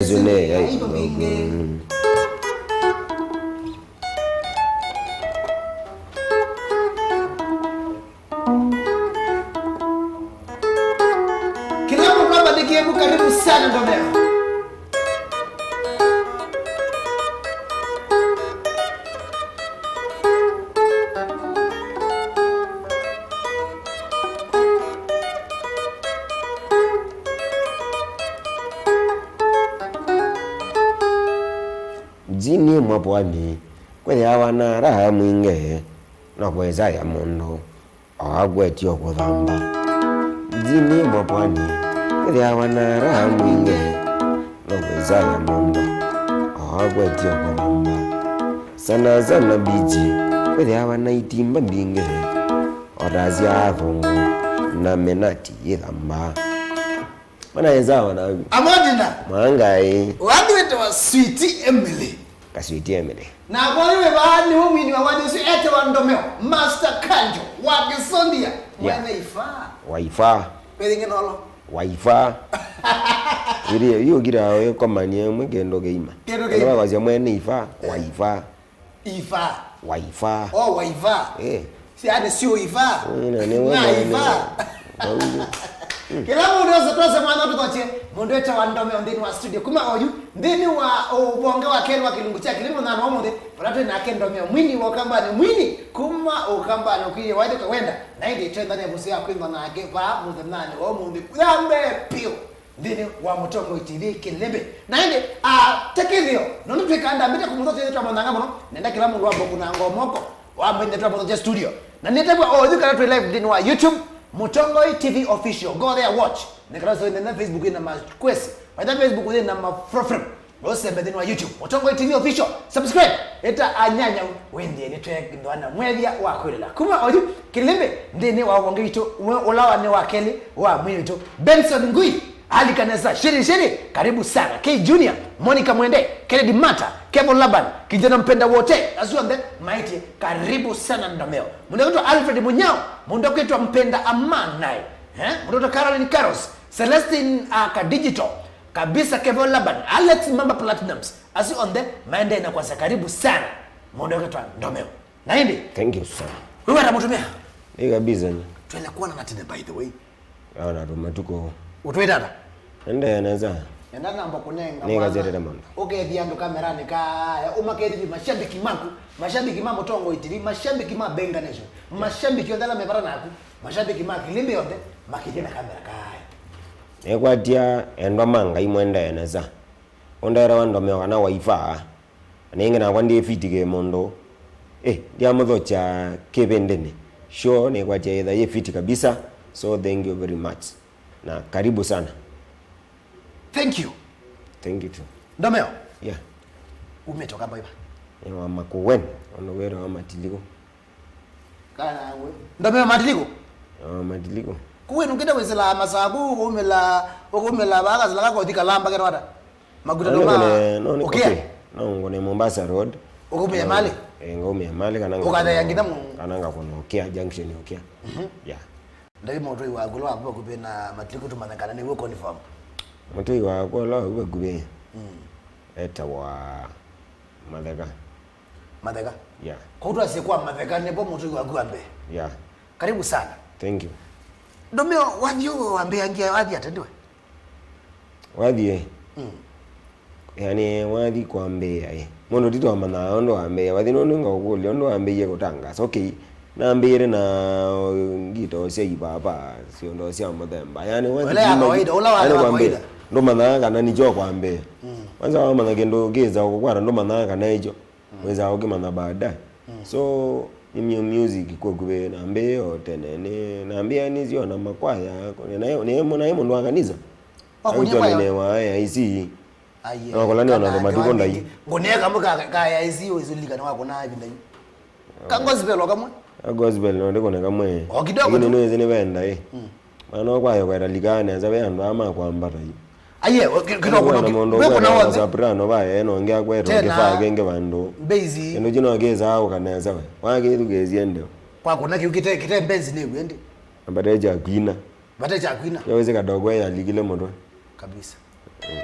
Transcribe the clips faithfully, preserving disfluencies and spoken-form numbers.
Zune ya ilogo. Kila mũndũ abandĩkie, karibu sana Ndomeo. Nzini mwa pwani kwĩthĩawa na raha mwingĩ, no kwĩsa ya mũndũ o akwetio kũthamba. Nzini mwa pwani kwĩthĩawa na raha mwingĩ, no kwĩsa ya mũndũ o akwetio kũthamba. Sana sana bichi kwĩthĩawa na itimba mbingĩ, o ta sya athũngũ na menati yĩthamba. Mana eza wana. Amandina. Mwangai. Wathi wĩtawa Sweetie Emily. Ka Sweetie Emily. Na kwa hiyo baa nĩ ũmwini wa wathi ũsu etawa Ndomeo, Master Kanjo wa Kisondia. Yeah. Mwene ifa. Wa ifa. Kwĩthĩngĩ nolo. Wa ifa. Iri, yu kira we komanie mwe kendo keima. Kendo keima. Kwa kwa mwene ifa, wa ifa. Ifa. Waifa. Oh, waifa. Eh. Si ati sio ifa. Mm, na nĩ na wema ifa. Wauge. Kĩla mũndũ ose twose mwana tũthoche. Mũndũ etawa Ndomeo nthĩnĩ wa studio. Kuma oyu, nthĩnĩ wa ũvonge wa kelĩ wa kĩlungu kya kĩlimo na no mũndũ. Vala twĩ nake Ndomeo. Mwini wa Ũkambanĩ, mwini. Kuma Ũkambanĩ ũkĩie waitũ kawenda. Na ĩndĩ twendane mũsĩ ya kwĩmba nake va mũthenyanĩ wa ũmũnthĩ. Kũyambe piũ. Nthĩnĩ wa Mũtongoi T V kĩlĩmbĩ. Na ĩndĩ, ah, tekĩthĩo, nũndũ twĩkaa ndambĩte kũmũthokya ĩthĩ twa manyanga mũno, nenda kĩla mũndũ wambe kũnanga moko, wambe ĩthĩ twa mũthokya studio. Na nĩtavwa o yu kana twĩ live nthĩnĩ wa YouTube, Mũtongoi T V Official. Go there, watch. Nĩ kana so nene Facebook ĩna makwesi. Waitha Facebook ĩna mafrofrem. Ũsembe nthĩnĩ wa YouTube, Mũtongoi T V Official. Subscribe. Ĩta anyanya wendie nĩ twendwa na mwethia wa kwĩlela. Kuma oyu, kĩlĩmbĩ, nthĩnĩ wa wonge witũ, we ũlawa nĩ wa kelĩ, wa mwini witũ, Benson Ngui. Alikanesa, Shiri Shiri, karibu sana. K Junior, Monica Mwende, Kennedy Mata, Kevo Laban, Kijana Mpenda Wote, asu onthe maĩtye, karibu sana Ndomeo. Mũndũ akwĩtwa Alfred Munyao, mũndũ akwĩtwa Mpenda Amanae, eh? Mũndũ akwĩtwa Caroline Caros, Celestine, ah, Ka Digital, kabisa, Kevo Laban, Alex Mamba Platinums, asu onthe maendee na kwasya karibu sana. Mũndũ akwĩtwa Ndomeo. Na ĩndĩ? Thank you, sir. Wĩ wata mũtumĩa? Ĩ kabisa. Twele kuona na tene, by the way. Aona tu matuko. Ũtwĩta ata? Ende neza. Enda namba kũnenga. Nĩ mwana. Gazetete mũno. Ũkethia andũ kameranĩ kaya, ũmakethie mashabiki maku, mashabiki ma Mũtongoi T V, mashabiki ma Benga Nation, mashabiki onthe ala mevata naku, mashabiki ma kĩlĩmbĩ onthe, makĩthie na kamera kaya. Nĩkwatya endwa ma Ngai mwendee neza. Ũndeere wa Ndomeo kana waifa. Na ĩngĩ nakwa ndĩ fiti kĩ mũndũ. Eh, ndiamũthokya kĩvĩndĩnĩ. Show nĩkwatya ĩtha yĩ fiti kabisa. So thank you very much. Na karibu sana. Thank you. Thank you too. Ndomeo? Yeah. Umĩte Ũkamba iva? Nĩ wa Makueni, ũndũ wĩtawa Matiliku. Kana ngwe. Ndomeo Matiliku? Oh, Matiliku. Kuwe nukite wĩsĩla masaku, ũkaumĩla, ũkaumĩla vaa kasĩla kako ũthi Kalamba ketwa ata? Makuta no, no, noma, no, no, ũkĩa? Okay. No, ngone Mombasa Road. Ũkaumĩa Mali? Eh, ngaumĩa Mali kana nga-, ũkathea nginya mu- kana ngakona ũkĩa, junction ũkĩa. Mhm. Yeah. Ndai mũtũi waku ũla waku vakuvĩ na Matiliku tũmanye kana nĩw'o confirm. Mũtũi wakwa ũla waku vakuvĩ. Mm. Etawa Matheka. Matheka? Yeah. Kwa twasye kwa Matheka nĩvo mũtũi waku wa mbee? Yeah. Karibu sana. Thank you. Ndomeo, wathi ũũ wambĩangia wathi ata ndiwe? Wathi ĩ? Mm. Yani, wathi kwambĩĩa ĩ. Mũndũ tito amanyaa ũndũ wambĩĩa. Wathi nũndũ ngakũkũlya ũndũ wambĩĩie kũtangaasa. Okay. Nambĩĩre na ngito sya ivava, siondo sya mũthemba. Yani, wathi ũla ya kuma kawaida, ũla wa yani kwambĩĩa, kawaida. Ndũmanyaa kana nĩkyo kwambĩĩa. Mm. Kwanza wamanya kĩndũ kĩsa kũkwata, ndũmanyaa kana ĩkyo. Mm. Wĩsaa ũkĩmanya baadaye. Mm. So, nĩ mu-, music kwa kuvĩ, nambĩĩe o tene, nĩ, nambĩĩe nĩsyo na makwaya, nĩ, nĩ, nĩ, naĩ mũndũ wa kanisa. Wakunia kwaya? Actually, nĩ wa A I C. Aye. No, kola nĩ ona kana matuko ndai. Ngũnĩa kamwe ka, ka A I C ũisulika nĩ wakũna ĩvinda yu. Ka gospel o kamwe? Ka gospel no ndĩkũne kamwe. O kidogo. Lakini tu. Nĩwĩsĩ nĩvenda, ĩ. Mm. Mana no kwaya kweta likaa nesa ve andũ aa makwambata yu. Aye, o, ki-, kidogo. Kwĩna mũndũ wĩkũna kweta wothe. Soprano vaye, na ũngĩ akweta tena kĩfaa kĩngĩ vandũ. Bass. Kĩndũ kĩno kĩsaa ũka nesa we. Wakĩthukĩĩsye ndeo. Kwakũna kĩu kĩte, kĩte bass nĩ w'o ĩndĩ. Ambate kya kwina. Vate kya kwina. Yo wĩsĩ kadogo yalikile mũtwe. Kabisa. Mm.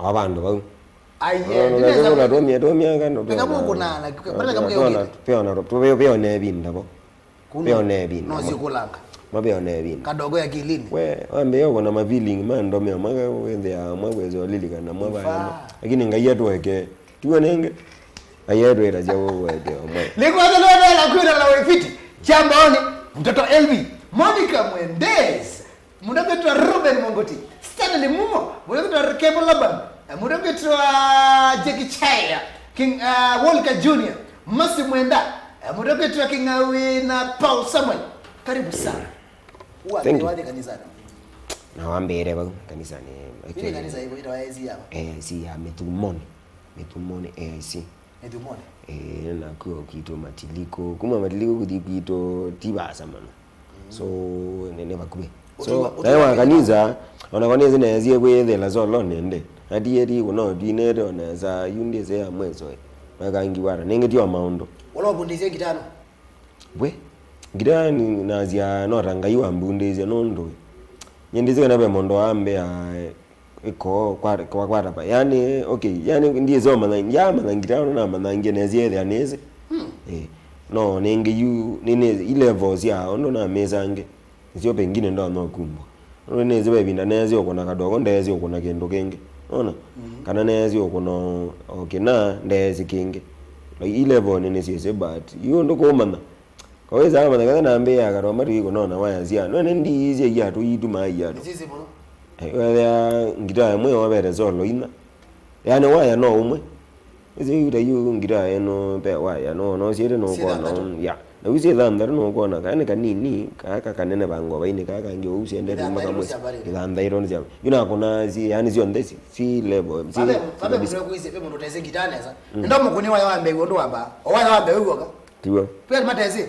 Avandũ vau. Aiye, ndinesa. Tũmia, tũmia kando. Kaka mũkũnana, mbona kama kĩũkĩte? Peona, peona ĩvinda vo. Peona ĩvinda. No sikulanga. Mapeona ĩvinda. Kadogo ya kilini. We, wambĩĩa ũkona ma feeling ma ndomeo, maka wĩthĩa mwa kwĩsĩ ũlilikana mwa vaya. Lakini Ngai atũeke. Tiwe nenge. Ngai atwĩtasya ũwete omwe. Likwata lwendela kwĩna na wĩfiti. Chambaoni, mtoto L B. Monica Mwendezi. Mũndũ ũkwĩtwa Ruben Mongoti, Stanley Mumo, mũndũ ũkwĩtwa Kevo Laban, eh, mũndũ ũkwĩtwa Jackie Chaya, King, uh, Walker Junior, Mercy Mwenda, eh, mũndũ ũkwĩtwa King'awi na Paul Samuel. Karibu sana. Thank you. Wathi kanisani? Na wambĩĩre vau kanisani. Ile kanisa iko itawa A I C yao. A I C ya Mĩthumoni. Mĩthumoni A I C. Mĩthumoni. Ĩĩ, nakuo kwitũ Matiliko. Kuma Matiliko kũthi kwitũ ti vaasa mũno. So, nĩ, nĩ vakuvĩ. So, naĩ wa kanisa, ona kwa nĩsĩ neesie kwĩyĩthĩla solonĩ ĩndĩ. Natiĩti kũno twinĩte ona esa, yu ndĩsĩ ya mwĩso ĩ. Makangiwata. Nĩngĩ ti o maũndũ. Wala ũvundĩsye ngitano? We, ngitaa nasya no ta Ngai wambundĩsye nũndũ nyie ndĩsĩ kana ve mũndũ wambĩa ĩkoo kwa, kwa, kwata pa. Yani, okay, yani ndiĩsĩ ũmanya, ndiamanya ngitaa ũndũ namanyangie nesie ethĩa nĩsĩ. Eh, no nĩngĩ yu nĩnĩsĩ i level sya ũndũ namĩsange. Nĩsyo pengine ndonya ũkumbwa. Nũndũ nĩsĩ ve ĩvinda neesĩ ũkũna kadogo, ndeesĩ ũkũna kĩndũ kĩngĩ. Nona? Kana neesĩ ũkũna o kĩna, ndeesĩ kĩngĩ. Like, i level nĩ nĩsyĩsĩ, but yu ũndũ kũmanya. Kawĩsaa manya ketha nambĩĩa katoma tũikũnona waya sya. Nũene ndiisye iatũ, itumaa iatũ. Nĩsyĩsĩ mũno. Eh, wethĩa ngitaa ĩmwe yovete solo inya. Yani waya no ũmwe. Ĩsĩ yu ta yu ngitaa ĩno pe waya no, no syĩte no kwona. Ya. Na yu syĩ thanthatũ no kwona, kana nĩ kanini, kaa kakanene vango vainĩ, kaa kangĩ ũu syendete kuma kamwe. Ithanthaitũ nĩ sya. Yu nakũna si, yani syonthe si, si level, si. Vabe, vabe mutwe kwisi, pe mũndũ tesi ngitaa nesa. Ndo mũkuni waya wa mbeu ũndũ wamba. O waya wa mbeu woka. Tiw'o. Pia matesi.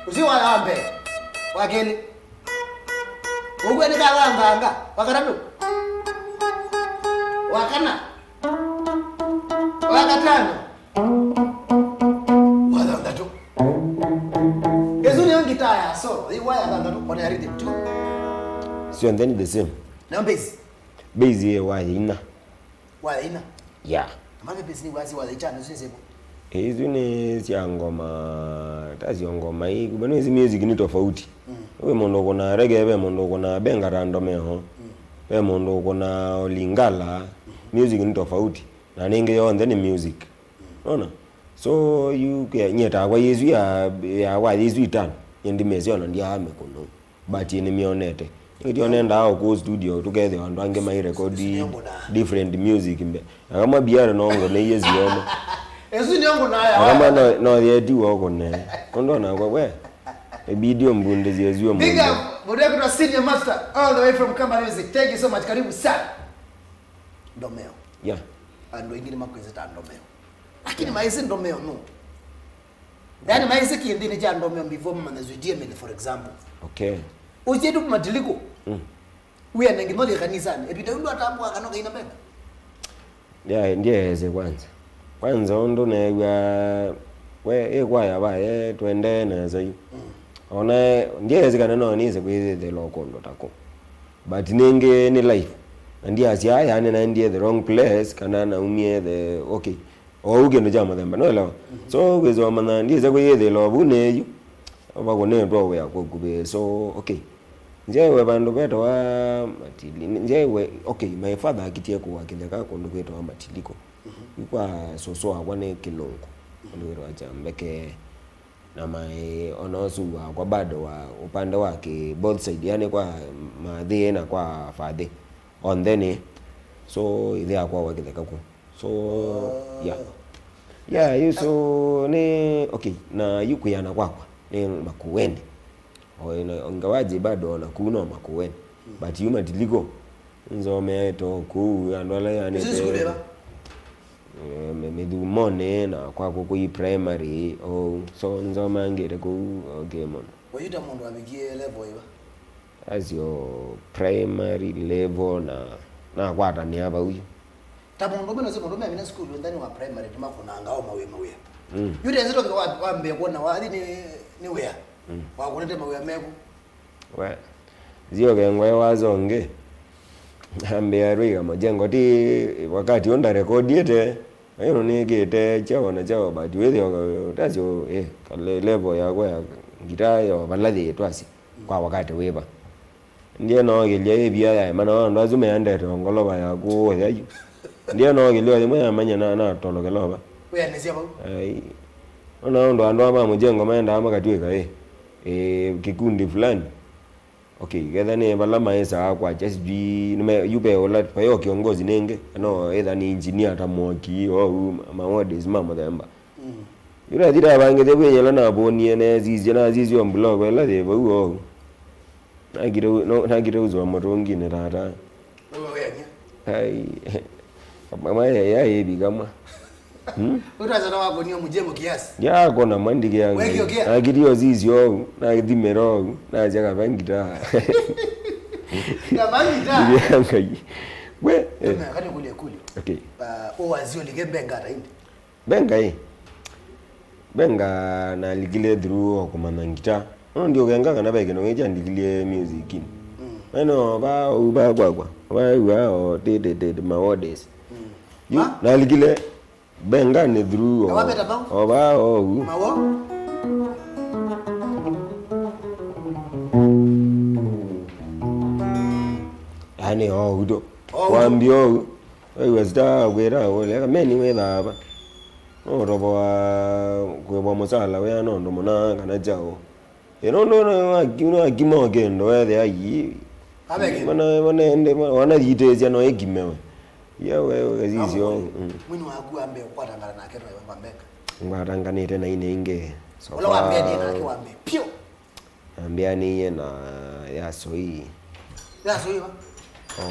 Ũsu waya wa mbee. Wa kelĩ. Ũguo nĩ kathanganga. Wa katatũ. Wa kana. Wa katano. Wa thanthatũ. Ĩsu nĩyo ngitaa ya solo. Ĩ waya thanthatũ. Ona ya rhythm tu. Syonthe nĩ the same. Na bass. Bass ĩ waya ina. Waya ina? Yeah. Ambapo pesi ni wazi waya ichana zile zeko. Isu nĩ sya ngoma, ta syo ngoma ii. Kumbe nĩ music nĩ tofauti. Mm. Wĩ mũndũ ũkũna reggae, ve mũndũ ũkũna benga ta ndomeo. Mm. Ve mũndũ ũkũna lingala. Mm. Music nĩ tofauti. Na nĩngĩ yonthe nĩ music. Mm. Nona? So, yu, nyie takwa Yesu ya, ya wa Yesu itano. Nyie ndimesi ona ndiamekũno. But nĩmyonete. Nĩkĩtyo nendaa o kũu studio, tũkethĩwa andũ angĩ mairekodi different music mbe. Akamwa biara no ngũne iye zioma. Esu nĩ ngũna ya. Akamwa no, no yetiwa ũkũne. Ũndũ onakwa we. Ebidi ũmbundĩsye zuo. Big up, mũndũ wĩtwa Senior Master, all the way from Kamba Music. Thank you so much. Karibu sana. Ndomeo. Yeah. Andũ aingĩ nĩmakwĩsĩ ta ndomeo. Lakini maisĩ ndomeo no. Yaani maisĩ kĩndĩnĩ kya ndomeo before mamenye Zwediemene, for example. Okay. Ũsyĩtũ Matiliko. Mm. Wĩanenge nothi kanisani. Epita ũndũ atambũa kana kaina mbeka. Yeah, ndiyeesĩ kwanza. Kwanza ũndũ neew'a we ĩkwaya vaye twendee nesa yu. Mm. Ona ndiyeesĩ kana no nĩse kwĩthĩthĩla o kũndũ ta kũ. But nĩngĩ nĩ life. Na ndiasya yani naendie the wrong place kana naumie the, okay. Ou kĩndũ kya mũthemba, nũelewa? So, kwĩsĩwa manya, ndiĩsĩ kwĩyĩthĩĩla o vu nĩyu, vakũnĩtwe wĩa kũkuvĩ. So, okay. Nzyaĩwe vandũ vetawa Matili, nzyaĩwe, okay, my father akitie kũa kĩtheka kũndũ kwĩtawa Matiliko. Yu kwa sũsũ wakwa nĩ Kĩlũngũ, kũndũ kwĩtawa Kyambeke. Na my, ona ũsu wakwa bado wa upande wa kĩ, both side, yani kwa mathĩ na kwa fathĩ. Onthe nĩ. So, ĩthe yakwa wa kĩtheka kũ. So, yeah. Yeah, yu so nĩ, okay, na yu kwĩana kwakwa nĩ Makueni. O ĩno, ingawaje bado ona kuu no Makueni. But yu Matiliko, nzomeete o kuu, andũ ala yanĩte. Ĩsu sukulu ĩva? Eh, mĩ-, Mĩthumoni na kwa Kũkũi primary, o, so nzomangĩte kuu, okay, mũno. Ũyu ta mũndũ wavikie level ĩva? Asyo primary level na, nakwatanĩa vau yu. Ta mũndũũme, nũsĩ mũndũũme amina sukulu nthani wa primary nĩmakũnanga o mawĩa mawĩa. Mm. Yu tezi toke wa, wambĩe kuona wathi nĩ, nĩ wĩa. Mm. Wakũnĩte mawĩa meku. We, zioke ngwae wazo ngĩ. Ambĩa Rwĩga Mũjengo, ti wakati ũnda rekordiĩte, ĩno nĩkĩte chao na chao, but wĩthĩo tasyo, eh, kale level yakwa ya ngitaa yo vala yĩ twasya kwa wakati wĩva. Ndiye nookĩlya ĩvia yaema na andũ asu meendete o ngolova yaku ũya yu. Ndiye nookĩlya ĩmwe yamanya na, natolokela ova. Wĩanĩsya vau. Ai. Ona ũndũ andũ aa ma Mũjengo maendaa makatw'ĩka, ĩ, ĩ, kĩkundi fulani. Okay, ketha nĩ vala maesaa kwakya sijui, nĩme, yu ve ũla, vayo kĩongozi nĩngĩ, no etha nĩ engineer ta Mwoki, ou, ma orders ma mũthemba. Mm. Yu nathi ndavangĩte vwĩ yĩla navonie, nesisye, nasisye o block ĩla yĩ vau ou. Nakite u-, no, nakite ũsũa mũtũnginĩ tata. Nĩwe wĩany'a. Ai, mama ya, ya ĩvi kama. Hmm? Ũtwaza na wakonia Mũjengo kiasi. Ndiakona mwandĩke ya Ngai. Wekio kia? Nakitio sisyo ou, nathimĩra ou, nasya kava ngitaa. Kava ngitaa? Ngitaa ya Ngai. We, eh. Kani kulia kulia. Okay. Uh, o wazio like mbenga ta indi. Mbenga ĩ. Mbenga nalikile through o kũmanya ngitaa. No ndiũkenga kana ve kĩndũ kĩngĩ kyandikilie music-inĩ. Mm. Nene o va, o va kwakwa. O va ua o, ti, ti, ti, ti, ma orders. Mm. Yu, ma? Nalikile Mbenga nĩ through o, o va o u. Mawo? Yaani o u tu. O u tu. Wambia o u. Waiwa sita kwĩra ũleka meni wĩthaa va. No ũtovoa kwĩvwa mũsala wĩa nondũ mũna kana kyaũ. Ĩ, nũndũ nĩwakima o kĩndũ wethĩa ii. Mana, mana ende, mana, wanayitĩsya no ĩkimewe. Ye we, we, sisyo. Mwini waku ambe kwatangana nake twaĩva kwa mbeka. Ngwatanganĩte na ine ingĩ. So ũla wambĩanie nake wambe. Pyo! Ambĩanĩie na ya Soi. Ya Soi va?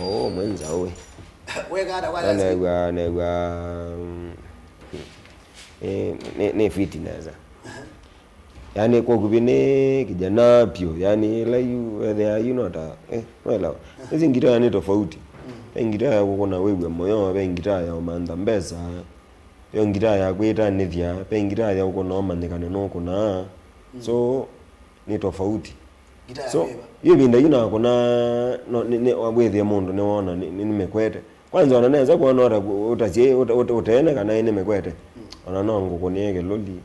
Oh, mwenza ũĩ. Wekada kwa ya Soi. Negwa, negwa, mm, eh, nĩ, nĩ fiti neza. Aha. Yaani, kwa ũkuvĩ nĩ kijana pyo, yaani, ĩla yu, wethĩa yu no ta, eh, mwelewa. Aha. Ĩsi ngitaa nĩ tofauti. Mm. Ve ngitaa ya kũkũna wĩw'e mũyo, ve ngitaa ya ũmantha mbesa, ve ngitaa ya kwĩtanĩthya, ve ngitaa ya ũkũna ũmanyĩkane nũkũnaa. Mm. So, nĩ tofauti. Ngitaa ya kwĩva? So, yu ĩvinda yu nakũna, no, nĩ, nĩ, wĩthĩe mũndũ nĩwona, nĩ, nĩ, nĩmĩkwete. Kwanza ona nesa kwona ũta-, ũtasye, ũta-, ũta-, ũteene kana ĩnĩ mĩkwete. Mm. Ona no ngũkũnĩe kĩlũli.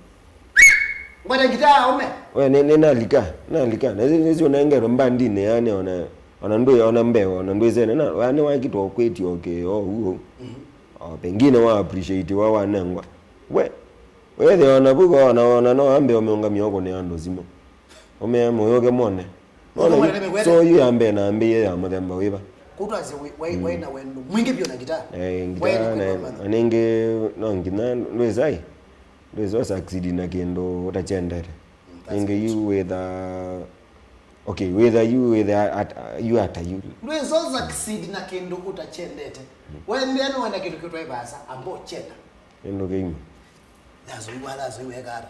Ngwate ngitaa ũme. We, nĩ, nĩ nalika, nalika. Na ĩsu, ĩsu ũnengetwe mbandinĩ, yani ona, ona ndwĩ, ona mbeo, ona ndwĩsene, na, yani wakitwa ũkwĩtio ũkĩ, o, u, u. Mhm. O, pengine wa appreciate wa wanengwa. We, wĩthĩa ona vuko, ona, ona no ambe ũmeũngamia ũkũnĩa andũ simũ. Ũmea mũyũke mwone. Mũyũke mwone nĩ mĩkwete. So, yu ya mbee nambĩie ya mũthemba wĩva? Kũtwasya wĩ, wĩ, mm, wĩ na wendo mwingĩ vyũ na ngitaa. Eh, ngitaa na, na ningĩ no nginya ndwĩsai. Ndwĩsa succeed na kĩndũ ũtakyendete. Mm, that's it. Ningĩ yu wĩtha, okay, wĩtha yu wĩtha at, yu ata yu. Ndwĩsa succeed na kĩndũ ũtakyendete. Mm. Wendea nĩ wenda kĩndũ kĩtwaĩ vaasa, amba ũkyenda. Kĩndũ kĩima. That's why, that's why weka ata.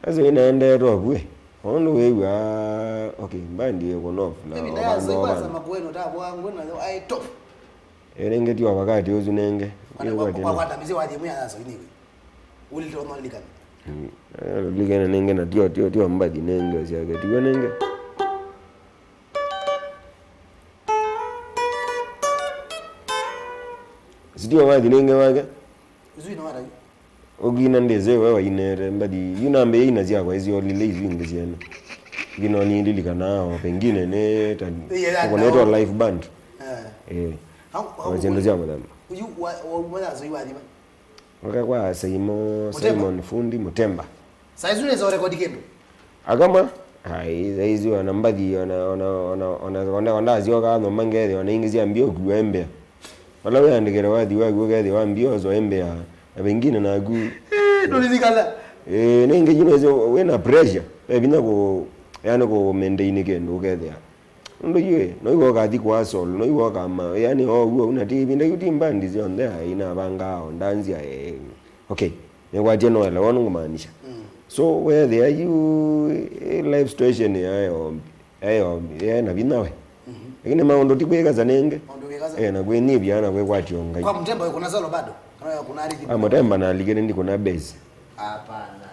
Asu inaendetwe vu, ĩ. Ũndũ wĩw'aa, okay, mbandi ĩkũnofula. Maybe o naye vandũ azoiwa vandũ. Sema kwenu ta bwangu nayo ai top. Ĩ, nenge ti o wakati ũsu nenge. Kwa, kwa, kwa, kwa, kwa, kwa, mzee wa thimu ya nazo iniwe. Ulitoa malikana. Mm. Eh, likana nenge na tio, tio, tio mbathi nenge syake. Tiwe nenge. Sitio wathi nenge wake. Usu ina wata. Ũkina ndĩsĩ we wainete mbathi. Yu nambĩĩa ina syakwa isyolile isu ingĩ syene. Ngino nililikanaa o pengine nĩ ta, yeah, yeah, ũkonetwa no. Live band. Eh. Eh. How, how, o syĩndũ sya mũthemba. Yu wa, wa, wa, so yu wathi va? Waka kwa Simon, Mutemba. Simon Fundi Mutemba. Saa isu nĩsa ũrekodi kĩndũ? Akama? Ai, saa isu ona mbathi, ona, ona, ona, ona, ona, ona ndasyoka nyũmba ngethĩa ona ingĩ syambia ũkua embea. Vala wĩandĩkĩte wathi waku ũkethĩa wambia ũso embea, na pengine naku. Eh, ndũlilikana. Eh, nĩ ingĩ yu nĩsĩ wĩna pressure. Ve vinya kũ, yani kũ maintain kĩndũ ũkethĩa. Ũndũ yu, no iwe ũkathi kwa solo, no iwe ũkama, yani o ũguo, una ti, ivinda yu ti mbandi syonthe, ai, inavangaa o, ndanzia, eh, okay, nĩkwatie no elewa nũngũmaanisha. Mm. So, wethĩa yu, eh, live situation yayo, yayo, yayo na vinya we. Mhm. Lakini maũndũ ti kwĩkasa nenge. Maũndũ kwĩkasa. Eh, na kwĩnyivya, na kwĩkwatio Ngai. Kwa Mutemba wĩ kuna solo bado? Kana wĩ kuna rhythm? Ah, Mutemba nalikĩte ndi kuna bass. Hapana.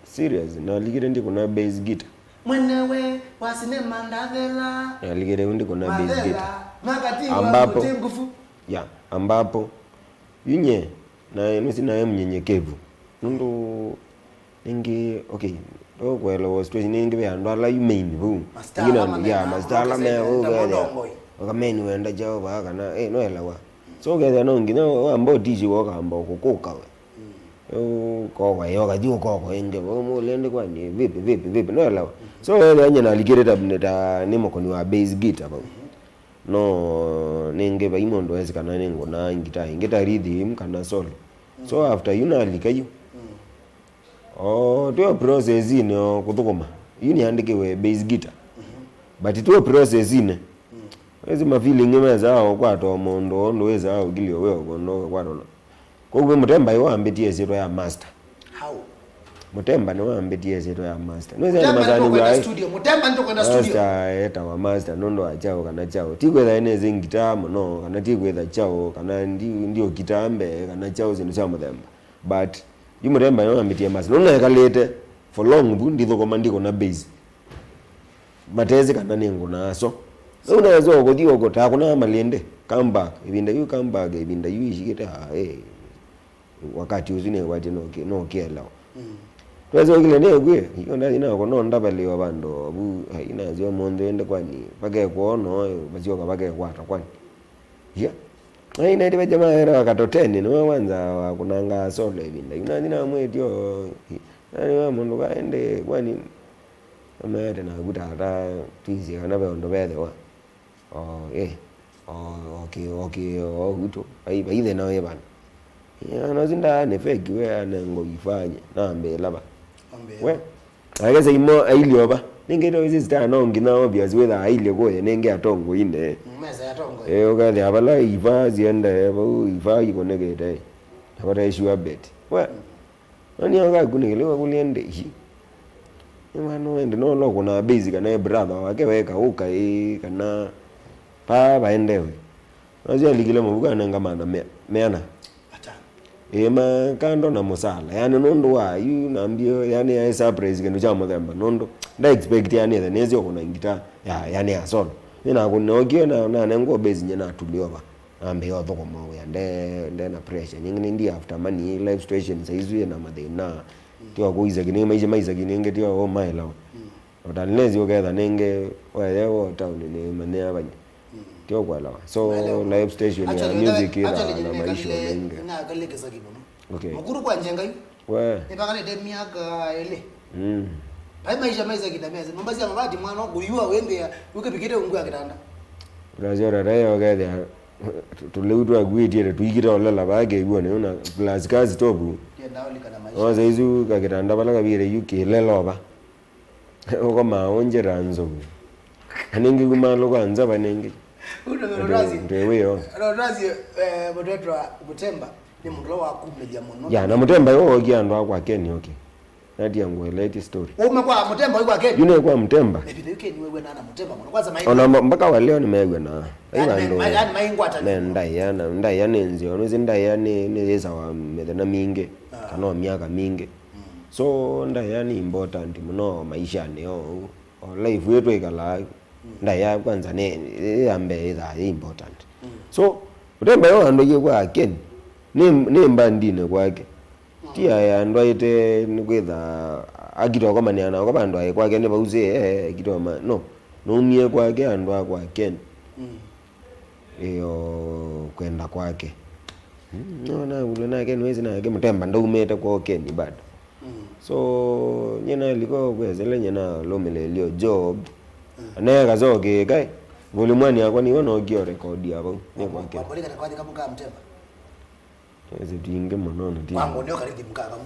Serious, nalikĩte ndi kuna bass guitar. Mwenewe wa sinema ndathela. Nalikĩte ndi kuna bass guitar. Mathela. Makati ambapo, wa nguvu. Ya, ambapo, yu nye, na nĩsĩ naĩ mnyenyekevu. Nũndũ, nĩngĩ, okay, ndũkũelewa situation, nĩngĩ ve andũ ala yu main vau. Mastaa ala, ya, mastaa ala me vau, ũkethĩa, ũkameni wenda kyaũ vaa kana, eh, nũelewa. So, ũkethĩa no nginya wamba ũtisi wokamba ũkũkũka we. Ũkoka, ĩyo ũkathi ũkoka ĩngĩ, vau mũlendi kwani, vipi, vipi, vipi, nũelewa. So, wethĩa nye nalikĩte ta, ta nĩ mũkoni wa bass guitar vau. No, nĩngĩ vai mũndũ wesĩ kana nĩngũnaa ngita ĩngĩ ta rhythm kana solo. So, after yu nalika yu. O, twĩ o process-inĩ o kũthũkũma. Yu nĩandĩkĩwe bass guitar. But twĩ o process-inĩ. Wĩsĩ ma feeling mesaa ũkwata o mũndũ, ũndũ wĩsaa ũkilio we ũkũndũ ũkwata ũno. Kwoou mũtemba ĩwe wambĩtie ĩsyĩtwa ya master. How? Mũtemba nĩwe wambĩtie ĩsyĩtwa ya master. Nĩwĩsĩ nĩ Mũtemba nĩ masaa tũkwenda nĩw'aĩ studio. Mũtemba nĩ tũkwenda studio. Master etawa master nũndũ wa kyaũ kana kyaũ. Ti kwĩtha nĩsĩ ngitaa mũno, kana ti kwĩtha kyaũ, kana ndi, ndiũkitaa mbee, kana kyaũ syĩndũ sya mũthemba. But yu mũtemba nĩwe wambĩtie master. Nũndũ nekalĩte for long vu ndithũkũma ndikũna bass. Matesĩ kana nĩngũnaa so. Rĩu nesa ũkũthi ũkũtaa kũnaa malĩndĩ. Come back. Ĩvinda yu come back, ĩvinda yu ishikĩte, ah, eh. Wakati ũsu nĩkwatie no ki-, no kielewa. Mm. Twese ũkile nĩkwĩ, iyo ndathi nako no ndavalĩwa vandũ vu, ai, nasyo mũndũ ende kwani, vakekwona, vasyoka vakekwata kwani. Ya. Ai, naende vaja maera wakatoteni, nĩwe wanza wakunanga solo ĩvinda. Yu nathi namwĩtio, nani wa mũndũ vaende kwani, amaete naku tata, twĩsĩ kana ve ũndũ vethĩwa. O, eh, o, okay, okay, o, witũ, vai, vai thĩna wĩ vana. Ya, no sinda nĩ fake we anengo ifanye, nambĩla va. Ambĩla. We, agesa imo ailye ova. Nĩngĩ to sister no nginya obvious wĩtha ailye kũye nĩngĩ atongoine. Mm, mesa ya tongo. Eh, ũkethĩa vala iva siende, vau iva ikonekete. Apata sure bet. We, mm. Nani akakunĩkĩle wakũlya ndĩi? Nĩ mwana wende no no kũna bass kana e brother wake weka ũka ĩ kana pa vaendewe. Nasyo alikile mũvuko anenga mana me-, meana. Ata. Ĩ ma kando na mũsala. Yani nũndũ wa yu nambio yani ya surprise kĩndũ kya mũthemba nũndũ nda expect yani ethe nĩsyo kũna ngita ya yani ya solo. Nĩ nakũnĩokie na nanengwa bass nye natulio va. Nambĩĩa ũthũkũma wĩa, nde, nde na pressure. Nyingĩ nĩ ndi after money, live situation saizi ĩna mathĩna. Ti wa kũisa kinĩ, maisha maisa kinĩ, nge ti wa ũmaĩlawa. But unless ũketha nĩngĩ, waya wo town nĩ manyĩa vanya. Ti ũkwelewa. So, live station ya music ĩtha na maisha nĩngĩ. Okay. Mũkuru kwa njenga yu. We. Nĩvakalĩte myaka ĩlĩ. Mm. Vai maisha maisa kinda mesa. Nyũmba sya mavati mwana kũyua wĩnthĩa, wĩkĩvikĩte ungu ya kitanda. Unajua rara yo kethĩa tũlĩu twakuĩtie tũikĩte ũlela vaa kĩw'ũnĩ na plus ka stove. Kenda ũlika na maisha. Oza isu kakitanda vala kavire yu kĩlela ova. Ũkomaa ũnjĩra nzovu. Anĩngĩ kuma lũka nza vanĩngĩ. Ndwĩ wĩo. Rotasi, eh, mũtetwa Mũtemba, nĩ mũndũ ũla wakumĩlya mũno. Ya, na Mũtemba yo okie andũ akwa Ken okie. Natia ngueleeti story. Ume kwa Mũtemba, kwa Ken. Yu nĩ kwa Mũtemba. Epithe yu Ken wewe na Mũtemba mũno. Kwanza maĩ. Ona mba-, mpaka wa leo nĩmeew'anaa. Ai yani, vandũ yani maingwata. Me ndaĩa na, ndaĩa nĩ nzeo. Nũsĩ ndaĩa nĩ, nĩ yĩsawa mĩthenya mingĩ, kana o myaka mingĩ. So, ndaĩa nĩ important mũno maishanĩ o ũu. O life ĩtũ ĩkalaa. Ndaĩa kwanza nĩ, ĩ ya mbee ĩthaa yĩ important. So, Mũtemba yo andũ yĩ kwa Ken. Nĩ, nĩ mbandinĩ kwake. Ti aya andũ aĩte nĩkwĩtha akita ũkomanĩa nao kwa vandũ aĩ kwake nĩ vausĩ, eh, akita ũma-, no. Nũmie kwake andũ a kwa Ken. Ĩyo kwenda kwake. Mm, no, navulwe nake nĩwĩsĩ nake Mũtemba ndaumĩte kwa Ken bado. So, nye nalika kwesele nye nalũmĩlĩlyo Job. Aneka so kĩkae. Volume one yakwa nĩyo nokie ũrekodia vau. Nĩ kwa Ken. Wamũlika na kwathi kamũka Mũtemba. Ese twingĩ mũno na ti. Wangu nĩo karithi mkaa kamwe.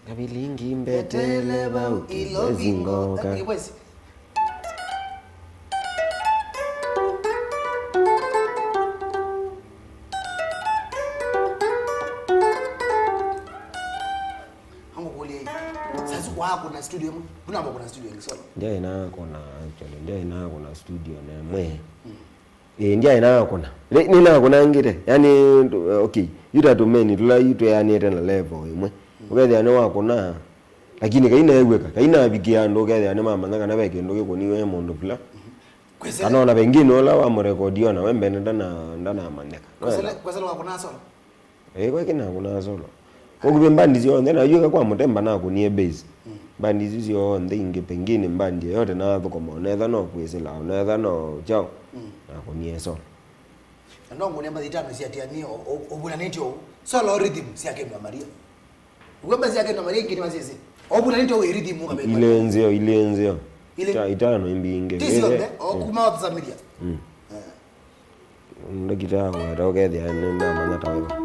Kavilingi mbetele vau kĩkwesi ngoka. Kĩkwesi. Angũkũlya ĩ, sasi kwa Akũna studio ĩmwe. Ndũnamba kũna studio ĩngĩ solo. Ndyaĩ nakũna, actually, ndyaĩ nakũna studio na ĩmwe. Mm. Ĩĩ, ndyaĩ nakũna. Nĩ, nĩnakũnangĩte. Yani, ndũ-, okay. Yu ta tũmeni tũla yu tweanĩte na level ĩmwe. Mm. Ũkethĩa nĩwakũna, lakini kai neew'ĩka, kai navikĩa andũ, ũkethĩa nĩmamanya kana ve kĩndũ kĩkũniwe nĩ mũndũ fula. Kwĩsĩla- Kana ona vengine ũla wamũrekodi ona we mbene ndana-, ndanamanyĩka. Kwĩsĩla-, kwĩsĩla wakũna solo? Ĩĩ, kwake nakũnaa solo. Ũkuvĩ mbandi syonthe, na yuĩka kwa Mũtemba nakũnie bass. Mm. Mbandi isu syonthe ingĩ, pengine mbandi yoyote nathũkũma, onetha no kwĩsĩla, onetha no chao, mm, nakũnie solo. Na no ngũne mbathi itano sya tiani o-, o-, ũvunanĩtye ũu. Solo rhythm sya Kĩnwa Maria. Ngwemba sya Kĩnwa Maria ingĩ nĩmasyĩsĩ. Ũvunanĩtye ũu rhythm ũkavĩtwa. Ilĩ nzeo, ilĩ nzeo. Ilĩ? Ita-, itano imbingĩ. Ti syonthe, o kuma wathũsamĩlya. Mm. Eh. Ndakita yakwa ĩta ũkethĩa nĩndamanya ta wĩva.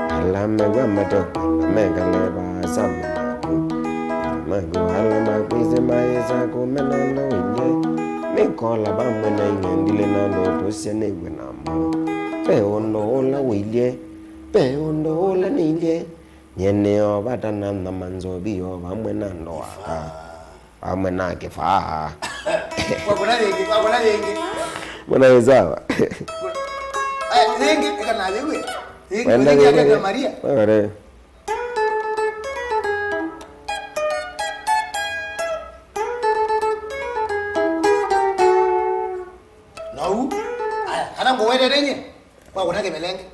Ala mew'a matoka na mekale vaasa maku. Maku ala makwĩsĩ mayĩsa kũmena ũndũ ũilye. Nĩkola vamwe na ing'endilĩ na ũndũ tũsyenĩw'e namo. Ve ũndũ ũla ũilye, ve ũndũ ũla nĩilye. Nyie nĩo vata na nyama nzovi o vamwe na ndoa. Vamwe na kĩfaa. Wakũna yĩngĩ, wakũna yĩngĩ. Mbona wĩ sawa? Aya, yĩngĩ, ĩka na yĩwe. Yĩngĩ, wenda yĩngĩ, yĩngĩ, akenda Maria. Wewe. Nau, aya, kana ngũwetete nye, wakũna kĩmelenge.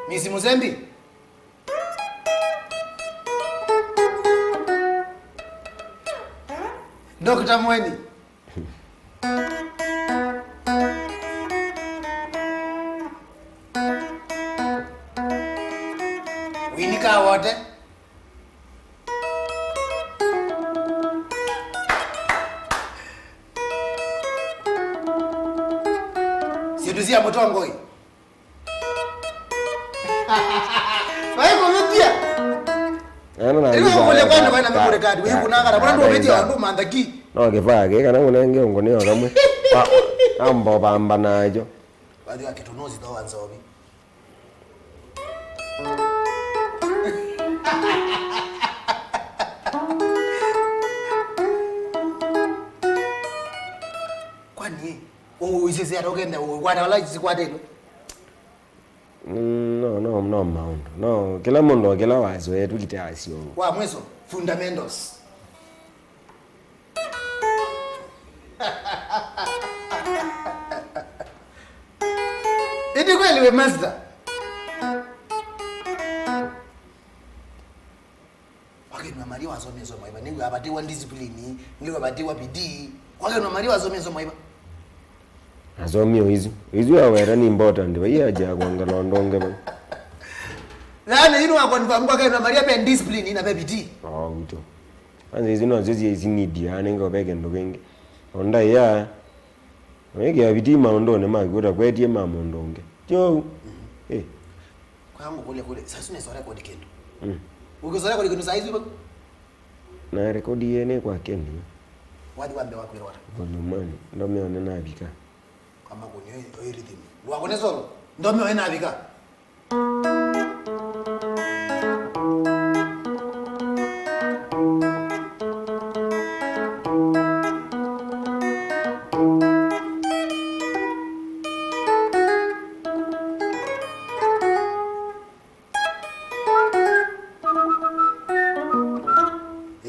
Misi Musembi. Dokita Mweni. Wini Kawote. Syĩndũ sya mũtongoi. Vai kũvĩtya. Ĩno na ĩno ngũlya kwani vaina mĩkũlĩkani wĩkũnanga na vũla ndũvĩtya andũ manthaki. No kĩvaa kĩ kana ngũnenge ngũnĩo kamwe. Ambo vamba nacho. Vathi wa kĩtũnũsi tho wa nzovi. Kwani ũisĩsĩ ata ũkenda ũkwata vala sikwatĩtwe? Mm, no, no, no maũndũ. No, kĩla mũndũ o kĩla wazoea tũkite asyo. Wa mwiso, fundamentals. Ĩndĩ kweli wĩ master? Kwake Kĩnwa Maria wasomie somo ĩva? Nĩw'a avatiwa discipline, nĩw'a avatiwa bidii. Kwake Kĩnwa Maria wasomie somo ĩva? Nasomie o isu. Isu aweta ni important, vai haja ya kuongela ũndũ ũngĩ vau. Yaani, ino wa confirm kwake Kĩnwa Maria ve discipline na ve bidii. Oh, uto. Kwanza isu no sisi isi need ya, nĩngo ve kĩndũ kĩngĩ. Onda ya, wĩkĩa bidii maũndũnĩ maku, ũtakwetie ma mũndũ ũngĩ. Ti ũu? Mhm. Eh. Kwa ngũkũlya kũlya, sasa nesa record kĩndũ. Mm. Ũkĩsa record kĩndũ saa isu vau? Na record yene kwa Kenya. Wathi wa mbee wakwĩrwa ata? Volume one, ndomeo nĩnavika. Kwa makũni oĩ, oĩ rhythm. Ndwakũne solo, ndomeo ĩnavika.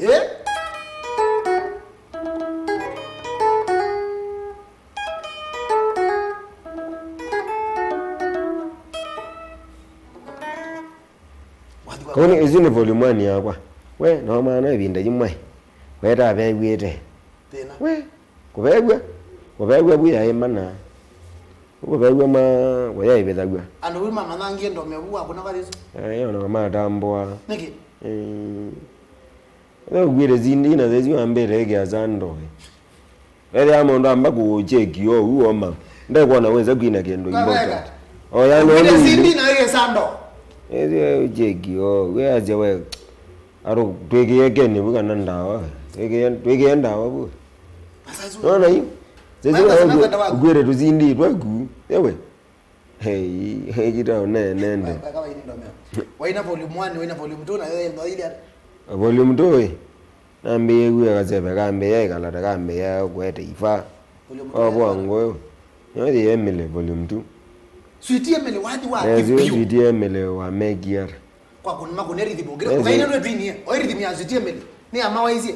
Eh? Kau nĩ, ĩsu nĩ volume one yakwa. We, no maana ĩvinda yĩmwe. We ta vew'ĩte. Thĩna. We, kũvew'a. Kũvew'a vu yaĩ mana. Kũvew'a ma, kũyaĩvĩthaw'a. Andũ vu mamanangie ndomeo vu wakũna vathi ũsu. Eh, ona matambũa. Nĩkĩ? Eh. Ethĩwa ũkuĩte sindi na sesi wambĩte ĩkĩa sando. Ethĩwa mũndũ amba kũcheki o u oma. Ndekwona wĩsa kwina kĩndũ important. O yani ũkuĩte sindi na ĩkĩa sando. Ethĩwa ũcheki o, wĩasya we. Aro twĩkĩe keni vu kana ndawa. Twĩkĩe, twĩkĩe ndawa vu. Nona yu? Sesi ũkuĩte tũsindi twaku. Ewe. Hey, hey, kita nende. Waina volume one, waina volume two, na yo ĩno ile. Volume two ĩ. Nambĩĩe wia kaseve kambĩĩa ĩkalata kambĩĩa kwete ifa. Volume two. Ovwa ngũyũ. Nyothi Emily volume two. Sweet Emily wathi wa Kipyu. Sweet Emily wa Megiar. Kwa kunima kune rhythm ngire. Yes, kuthaina yes. Ndwe twinie. Oi rhythm ya Sweet Emily. Ni amawaisye.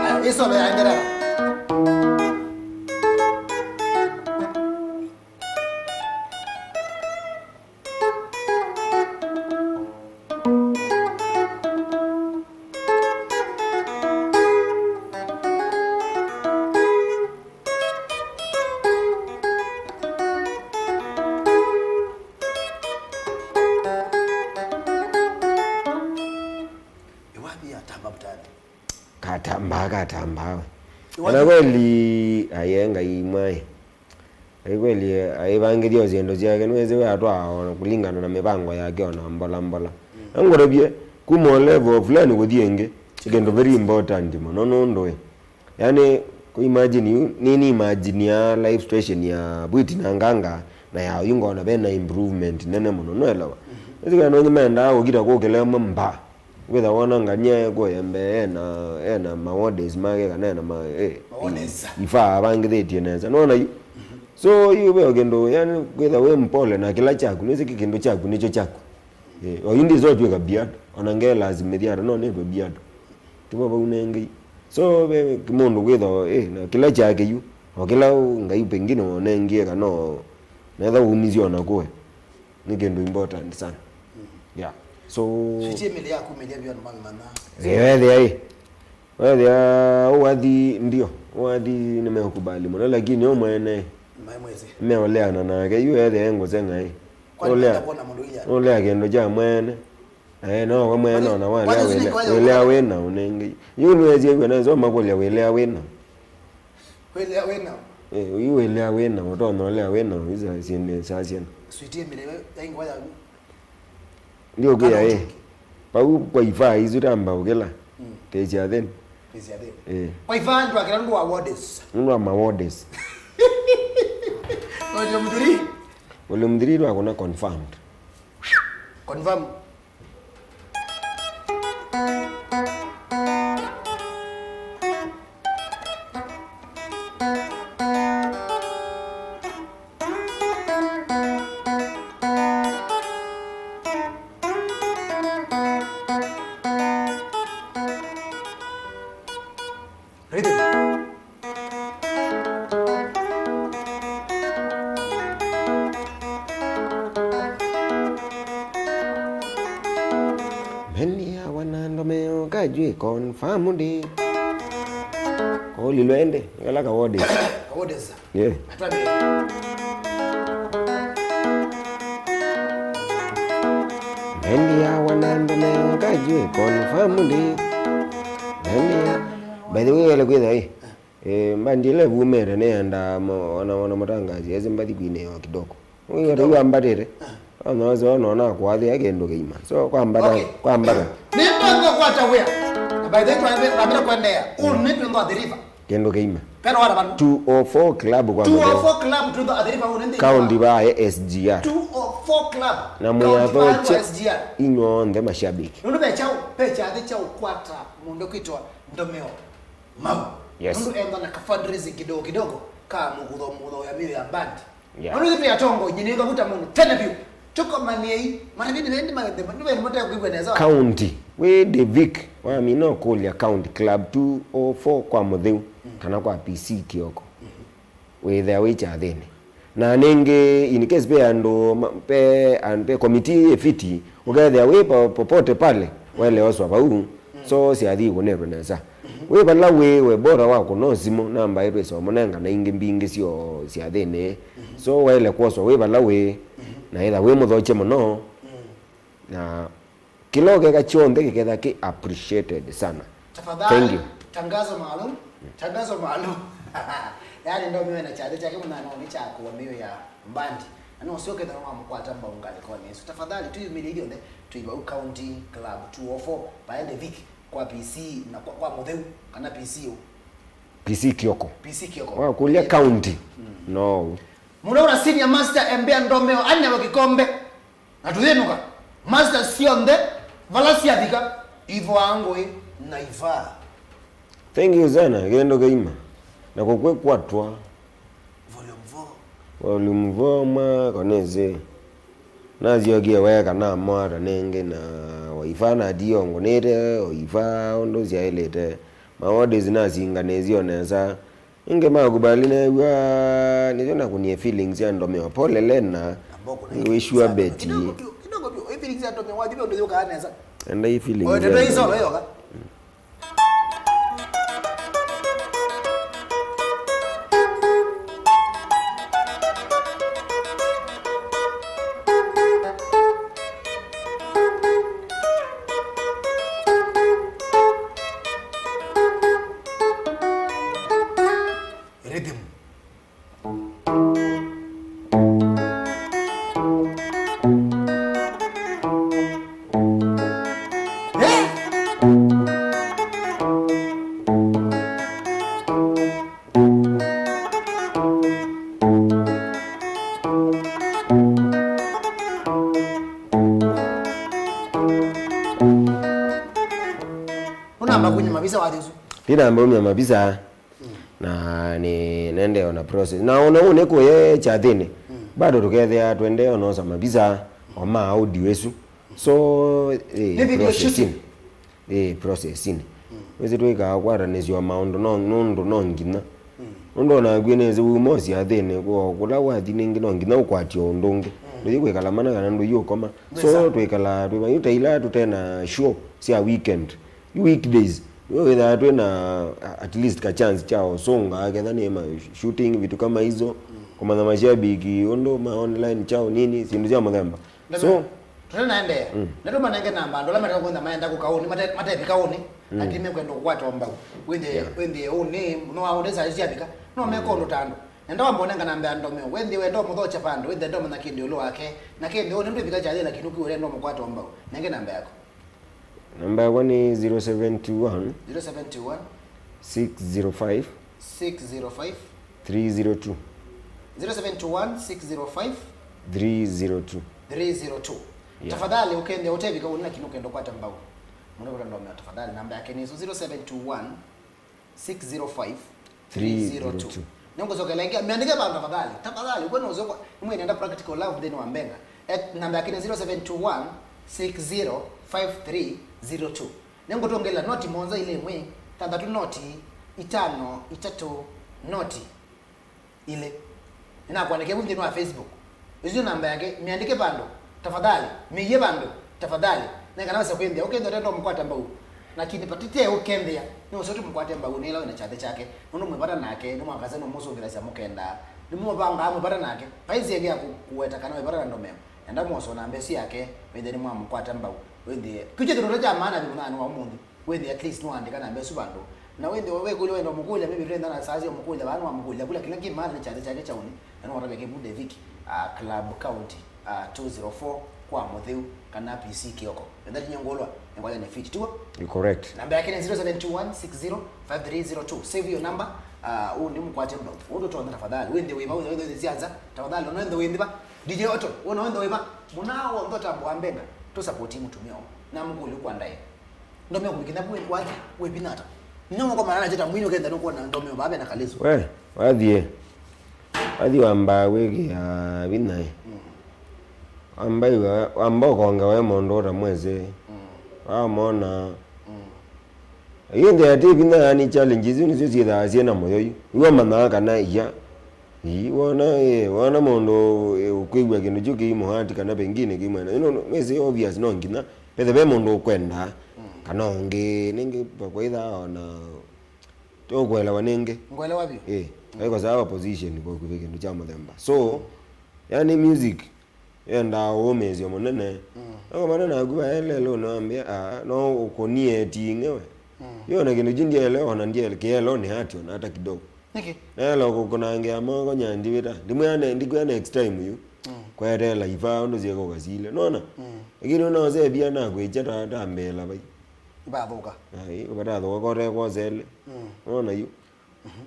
Aya, ĩsove yaendelea. Ĩwathi yatamba mũtani. Katambaa, katambaa. Ĩwathi. Ona kweli, aye Ngai mwaĩ. Ngai kweli, aĩvangĩthya o syĩndũ syake, nĩwĩsĩ we atwaa o kũlingana na mĩvango yake o na mbola mbola. Mm. Angũtavye, kuma o level fulani kũthi ĩngĩ, nĩ kĩndũ very important mũno nũndũ ĩ. Yani, kũ imagine yu, nĩ, nĩ imagine ya life situation ya Bwiti na Nganga, na ya yu ngona vena improvement nene mũno, nũelewa? Mhm. Nĩsĩ kana nonye mendaa kũkita kũkĩlemwa mba. Wĩtha wona ngania ekũya mbee ena, ena ma orders make kana ena ma, eh, ma orders. Ifaa avangĩthĩtye nesa. Nona yu? Mhm. So, yu ve o kĩndũ, yani, kwĩtha wĩ mpole na kĩla kyaku, nĩsĩ kĩ kĩndũ kyaku nĩkyo kyaku. Eh, o yu ndĩsotw'ĩka biado, ona ngelazimĩthya ata no nĩtwe biado. Tivo vau nengei. So, ve mũndũ kwĩtha, eh, na kĩla kyake yu, o kĩla Ngai pengine wonengie kana o, netha umisye ona kũe. Nĩ kĩndũ important sana. Mm. Yeah. So, sweet Emily yakumĩlya vyũ andũ mamĩmanya. Ĩĩ, wethĩa ĩ. Wethĩa ũathi ndio. Ũathi nĩmeũkubali mũno, lakini o mwene. Maĩ mwĩsĩ. Meũleana nake, yu ethĩa engũseng'a ĩ. Kwani ũlea, nenda kuona mũndũ ila? Ũlea kĩndũ kya mwene. Eh, no we mwene ona walea wĩlea, wĩlea wĩna ũnengi. Yu nĩwesie kwĩna nzoma kũlya wĩlea wĩna. Wĩlea wĩna. Eh, yu wĩlea wĩna, ũtonya ũlea wĩna, isa syende sa syana. Sweet Emily, yaingwa ya. Ndio kia eh. Pau kwa ifa isu tamba ukela. Mm. Pesa then. Pesa then. Eh. Kwa ifa ndo akela ndo wa orders. Ndo wa ma orders. Volume three. Volume three ndo akona confirmed. Confirm. Rhythm. Mbendi ya wanando meo kajui confirmed. Koli lwende, ngala ka orders. Orders. Yeah. Atwambie. Mbendi ya wanando meo kajui confirmed. Mbendi ya, by the way, wale kwĩtha, eh. Eh, mbandi ĩla ĩvumĩte nĩyendaa mo-, ona, ona mũtangazi esi mbathi kwinĩwa kidogo. Ũyũta wambatĩte. Ona wase ona ona kwathĩa kĩndũ kĩima. So, kwambata, okay, kwambata. Nĩtwenda kwata wĩa. Na by the way, twambĩte kuendeea. Ũũ nĩ Twĩntho Athi River. Kĩndũ kĩima. Pero wala vanu. Two oh four Club kwa mũtheo. Two oh four Club, Twĩntho Athi River, ũũ nĩ nthĩ. County va S G R. Two oh four Club. Na mwĩatho cha S G R. Inyuonthe mashabiki. Nũndũ ve chao, ve kyathĩ cha ũkwata mũndũ kwĩtwa Ndomeo. Mau. Yes. Nũndũ enda na ka fundraising kidogo kidogo ka mũkutho mũkutho ya mĩo ya band. Yeah. Nũndũ ithyĩ twĩ atongoĩ, nyie nĩ ngavuta mũndũ tene vyũ. Tũkomaniei, mara vĩndĩ vĩndĩ magethe, nĩ vĩndĩ mũtekwĩw'a nesa. County, wĩ Davic, wamina ũkũlya County Club two oh four kwa mũtheu, mm, kana kwa P C kĩoko. Mm-hmm. Wĩthĩa wĩ kyathĩnĩ. Na nĩngĩ, in case ve andũ ma- ve and- ve committee ĩ fiti, ũkethĩa wĩ po- popote pale, waĩle oswa vau. So syathi ikũnĩtwe nesa. Wĩ vala wĩ, we bora wa kũnoo simũ, namba ĩtũ ĩsomũnenga na ingĩ mbingĩ syo syathĩnĩ. So waĩle kwoswa wĩ vala wĩ, na ĩtha wĩ mũthokye mũno. Na kĩla ũkeka kyonthe kĩketha kĩ appreciated sana. Thank you. Tafadhali, tangazo maalum. Tangazo maalum. Yaani ndomeo na kyathĩ kyake mũnanonĩ kya kũwa mĩio ya mbandi. Na no ũsyoke thana wa mũkwata mbau ngalĩkonĩ ĩsu. Tafadhali, twĩyumĩlye ithyonthe, twĩ vau County Club two oh four, vaende Vic, kwa P C na kwa, kwa Mũtheu, kana P C ũ? P C Kioko. P C Kioko. Wakũlya county. No. Mũno na senior master embea ndomeo, anyawe kĩkombe. Na tũyĩnũka, master syonthe, vala syavika, ivaa ngũĩ na ivaa. Thank you sana, kĩndũ kĩima. Na kũkwĩkwatwa. Volume four. Volume four mwa konese. Nasyokie weka na mwata nĩngĩ na waifa na tiongo nĩte waifa ũndũ syaĩlĩte. Maodis nasinganĩsyo nesa. Inge makubali neew'a nĩsyo nakunie feelings ya ndomeo. Pole Lena. Ambao kuna inge wĩ sure sana. Beti. Kidogo tu, kidogo tu. Hii feelings ya ndomeo wathi ndio yoka nesa. Enda hii feelings. Oyo ya ndio hizo ndomeo. Yoka. Rhythm. Nũnamba kumya mavisa wathi ũsu? Ndinamba kumya mavisa. Na nĩ nendee ona process. Na ona ũnĩ kũye kyathĩnĩ, bado tũkethĩa twendee ona osa mavisa o ma audio ĩsu. So, eh, nĩ video process shooting. Ĩĩ, process-inĩ. Wĩsĩ twĩkaa kwatanĩsya o maũndũ no, nũndũ no nginya. Nũndũ onakw'ĩ nĩsĩ wuma o syathĩnĩ, kwa kũla wathi nĩngĩ no nginya ũkwatye ũndũ ũngĩ. Ndũthi kwĩkala mana kana ndũthi ũkoma. So, twĩkalaa twĩ vayũ ta ila tũte na show sya weekend. Yu weekdays, nĩw'o wĩthaa twĩ na, a- at least ka chance kya ũsũnga, ketha nĩ ma shooting, vitu kama hizo, kũmanya mashabiki, ũndũ ma online chao nini, syĩndũ sya mũthemba. So, tũte naendeea. Nĩtũmanenge namba andũ ala mate kwenda maenda kũkaũnĩ, mate- matevika ũnĩ, lakini mekwenda kũkwata mbau. Wĩthĩe, wĩthĩe ũnĩ, mũno wa ũnĩ saa isu syavika, no meka ũndũ ta andũ. Nenda wamba ũnenga namba ya ndomeo, wĩthĩe wenda ũmũthokya vandũ, wĩthĩe ndomanya kĩndũ ĩũlũ wake, na kĩndũ ũnĩ ndwĩvika kyalĩ, lakini ũkwĩ ũrenda ũmũkwata mbau. Nenge namba yaku. Namba yakwa nĩ zero seven two one, zero seven two one, six zero five, six zero five, three zero two. Zero seven two one, six zero five, three zero two. Three zero two. Yeah. Tafadhali ũkendea ũtevika ũnĩ lakini ũkenda ũkwata mbau. Mũndũ kũta ndomeo tafadhali namba yake nĩ zero seven two one, six zero five, three zero two. Nĩngũcokelela ĩngĩ, mĩandĩke vandũ tafadhali. Tafadhali, ũkwona ũsoko, nĩmwĩnenda practical love nthĩnĩ wa mbenga. Et namba yake nĩ zero seven two one, six zero five three zero two. Nĩngũtũngĩla noti mũonza ilĩ ĩmwe, thanthatũ noti, itano, itatũ, noti, ilĩ. Nĩnakũandĩkĩa vu nthĩnĩ wa Facebook. Ĩsu namba yake, mĩandĩke vandũ, tafadhali, mĩie vandũ, tafadhali. Nĩ kana wese kwĩnthĩa, ũkĩnthĩa ũtenda ũmũkwata mbau. Lakini patite ũkĩnthĩa, nĩ ũseo tũmũkwate mbau, nĩ ĩla wĩna kyathĩ kyake. Nũndũ mwĩ vata nake, nĩmwakasa nũmũsũngĩthasya mũkenda. Nĩmũvangaa mwĩ vata nake. Vai nzĩa ĩngĩ ya kũ- kũweta kana wĩ vata na ndomeo. Enda mwoswa namba ĩsu yake, wĩthĩe nĩmwamũkwata mbau. Wĩthĩe. Kĩu kyo kĩndũ kya maana vyũ mũthenya wa ũmũnthĩ. Wĩthĩa at least nĩwaandĩka namba ĩsu vandũ. Na wĩthĩwa wĩkũlya wenda ũmũkũlya, maybe tũtenda na saa sya ũmũkũlya, vaa nĩwamũkũlya kũla kĩla kĩ maana nĩ kyathĩ kyake kyaũnĩ, na nĩwatavya kĩvu David, uh, Club County, uh, two zero four kwa Mũtheu, kana P C Kioko. Enda tinyengũlwa, nĩkwaya nĩ fit, tiw'o? You correct. Namba yake nĩ zero seven two one six zero five three zero two. Save your number, uh, ũũ nĩ mũkwate mbau. Ũndũ ũtonya tafadhali. Wĩthĩ wĩva, wĩthĩ wĩthĩ syanza, tafadhali. Ona wĩthĩ wĩthĩ va, D J Otto, ona wĩthĩ wĩva, mũnaa wonthe ũtambũa mbenga, tũsapoti mũtumĩa ũũ. Na mũkũlya kwa ndaĩ. Ndomeo kũvikĩtha vu wathi wĩ vinya ata? Nĩ ũkoma na njĩta mwini ũkenda nũkwona ndomeo vaa vena kaleso. We, wathiĩ. Wathi wambaa kwĩkĩa vinya ĩ. Wamba iwa- wamba ũkonga we mũndũ ũtamwĩsĩ. Wamona. Ĩndĩ ati vinya yani challenges isu nĩsyo syĩthaa syĩ na mũyo yu. Iwe manyaa kana iya. Ii, wona, ĩ, wona mũndũ, ĩ, ũkwĩw'a kĩndũ kyu kĩimũhati kana pengine kĩimwenda. You know, no, it's obvious, no nginya. Pethe ve mũndũ ũkwenda, kana ũngĩ, nĩngĩ vakwaitha ona, tũkũelewa nĩngĩ. Ngũelewa vyũ. Ĩ, aiko sawa position kwa kwĩw'a kĩndũ kya mũthemba. So, yani music, yendaa ũũmĩĩsyo mũnene. Mm. Akomana naku vaelelo ũnambĩa, "Ah, no ũkũnie ting'e we." Mm. Yo na kĩndũ kyu ndiele, ona ndiele, kĩelo nĩ hati ona hata kidogo. Nĩkĩ? Naela kũkũnangĩa moko nyandi wĩta. Ndimwĩa ne-, ndikwĩa next time yu. Mm. Kweteela iva ũndũ syĩka ũkasile. Nona? Mm. Lakini ũnaosevia nakwĩkya ta, ta mbĩla vai. Ivathũka. Ai, ũkatathũka kote kwosele. Mm. Nona yu.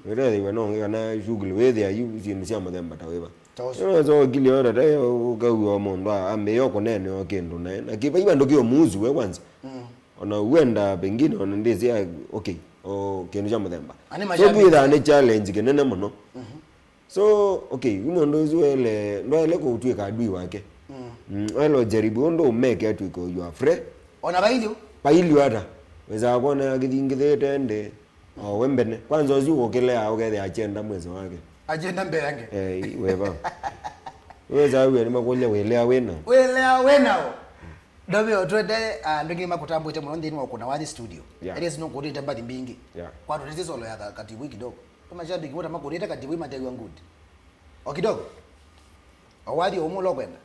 Wĩtethĩw'a no ũngĩ kana shughuli wĩthĩa yu syĩndũ sya mũthemba ta wĩva. Ta ũsu. Ĩno nĩsokilye yo tata ũkaw'a mũndũ a-, ambĩĩa ũkũneenea o kĩndũ nae. Na kĩvai vandũ kĩ ũmuusu we kwanza. Mm. Ona uenda pengine ona ndĩsĩ ya, okay, o kĩndũ kya mũthemba. Ani so mashabiki. Kwĩthaa nĩ challenge kĩnene mũno. Mhm. So, okay, yu mũndũ ũsu ele, ndwaele kũtwĩka adui wake. Mm. Mm, waele ũjaribu ũndũ ũmeke atwĩke your friend. Ona vailyo? Vailyo ata. Wĩsaa kwona akĩthingithĩte ndĩ. O we mbene. Kwanza ũsu ũkĩlea ũkethĩa achenda mwĩsĩ wake. Achenda mbee yange. Eh, weva. Wĩsaa wĩa nĩ makũlya wĩlea wĩna. Wĩlea wĩnao. Ndomeo twende, ah, andũ aingĩ makũtambwĩte mũno nthĩnĩ wa ũkũna wa thi studio. Yeah. Elias nũkũnĩte mbathi mbingĩ. Yeah. Kwatũnĩsye solo ya ka-, Katibu kidogo. Mashabiki wote makũnĩte Katibu matew'a good. O kidogo. O wathi ũmwe ũla ũkwenda.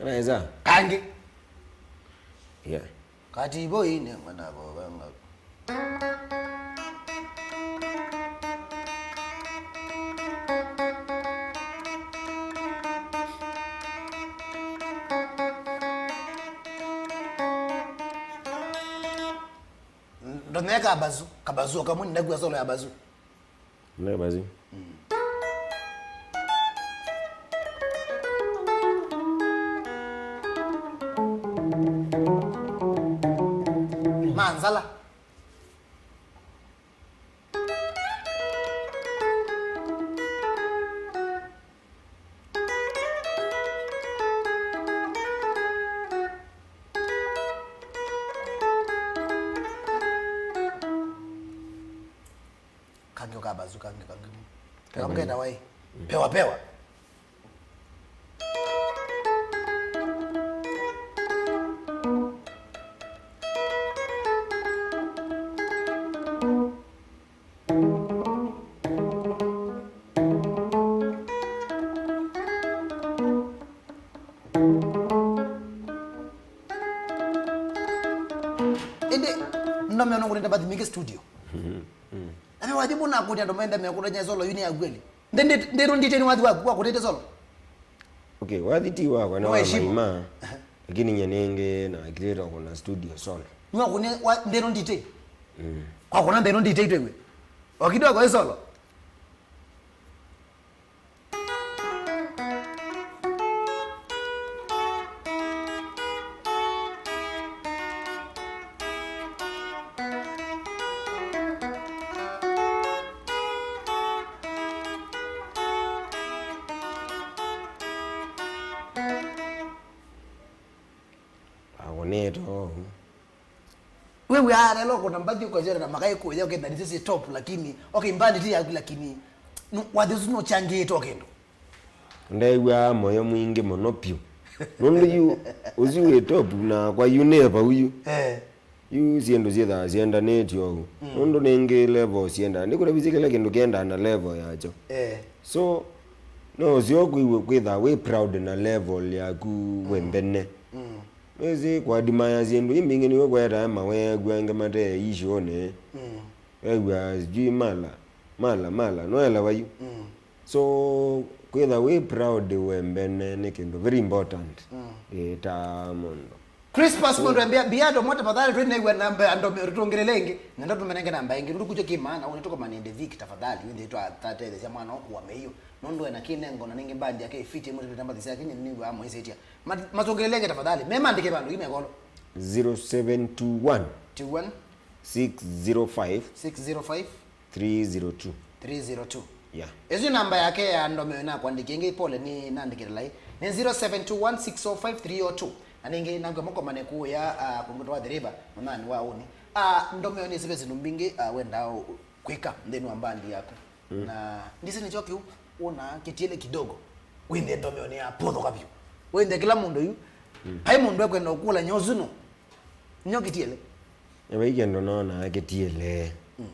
Anaweza? Kangi. Yeah. Katibu ine mwana bobanga. Ndoneka abazu, kabazu kamwe ndagua solo ya bazu. Ndio basi. Manzala. Kangi ukabazu, kangi, kangi. Kangi. Kamkenda wai. Mm. Pewa, pewa. Ĩndĩ, ndomeo nũkũnĩte mbathi mbingĩ studio. Mm. Na me wathi mũno akũnĩa andũ maende mekũnenya solo yu nĩ ya kweli. Ndĩ, ndĩ, ndĩ, ndĩ, ndĩ, nĩ wathi waku, wakũnĩte solo? Okay, wathi ti wakwa, nĩ wa Maima. Lakini nye nĩngĩ na creator kuna studio solo. Nĩ wakũnĩa wa, ndĩ, ndĩ, ndĩ. Mm. Kwakũna ndĩ, ndĩ, ndĩ, twĩw'e. O kidogo ĩ solo. Agonete ũu. We wĩaa lelo kũna mbathi ũkazĩana na makai kũya ũkenda nĩ sisi top, lakini, okay, mbandi ti yaku, lakini nu-, wathi ũsu nũchangĩĩte o kĩndũ. Ndeew'aa mũyo mwingĩ mũno piũ. Nũndũ yu, ũsu wĩ top nakwa yu nĩ vau yu. Eh. Yu syĩndũ syĩthaa syendanĩtye ũu. Mm. Nũndũ nĩngĩ level syendaa. Ndĩkũtavĩsye kĩla kĩndũ kĩendaa na level yakyo. Eh. So, no ũseo kwĩw'a kwĩthaa wĩ proud na level yaku we mbene. Mm. Wĩsĩ kũadmire syĩndũ imbingĩ nĩw'o kũetae maweeku angĩ mate issue-nĩ. Mm. Wew'aa sijui mala, mala, mala, nũelewa yu? Mm. So, kwĩtha wĩ proud we mbene nĩ kĩndũ very important. Mm. Ĩ, ta mũndũ. Crispas mũndũ ambia, "Biado mwa tafadhali, twĩ nĩw'a namba ya ndomeo, tũtũngĩlĩle ĩngĩ." Nenda tũmenenge namba ĩngĩ, nũndũ kũkyo kĩ maana, ũnĩ tũkomanĩe Ndevik tafadhali, wĩthĩe twatetheesya mwana ũkũa mĩio. Nũndũ ena kĩnengo na nĩngĩ mbandi yake ĩfiti, mũtĩtũte mbathi syake, nyie nĩw'aa mũisĩtya. Ma-, matũngĩlĩle ĩngĩ tafadhali, me maandĩke vandũ, ime kolo. Zero seven two one. Two one. Six zero five. Six zero five. Three zero two. Three zero two. Yeah. Ĩsu namba yake ya ndomeo na kwandĩkia ĩngĩ, pole, nĩ nandĩkĩte lai. Nĩ zero seven two one six oh five three oh two. Na nĩngĩ nangwe mũkomane kuya, uh, kũngũtwa The River, mũnani wa ũni. Uh, ndomeo nĩ sivesi nũmbingĩ, uh, wenda kwĩka nthĩnĩ wa mbandi yaku. Mm. Na ndisi nĩkyo kĩu wona kĩtiele kidogo. Wĩnthe ndomeo nĩ ya pũthũka vyũ. Wĩnthe kĩla mũndũ yu. Mm. Vai mũndũ ekwenda ũkũla nyosu no. Nyo kĩtiele. Ewe ikendo nona kĩtiele. Mm.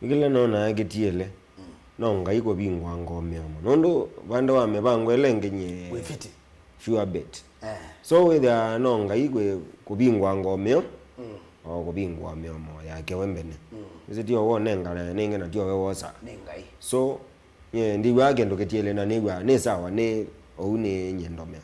Yu kĩla nonaa kĩtiele, no Ngai kũvingũa ngoo mĩomo. Nũndũ vandũ wa mĩvango ĩla ĩngĩ nyie wĩfiti. Sure bet. Eh. So wĩthĩa no Ngai kwĩ kũvingũa ngoo mĩo, mm, o kũvingũa mĩomo yake we mbene. Mm. Ĩsĩ tio wonengana nĩngĩ na tio we wosa. Nĩ Ngai. So, nyie ndiw'aa kĩndũ kĩtiele na nĩw'aa nĩ sawa, nĩ ou nĩ nyie ndomeo.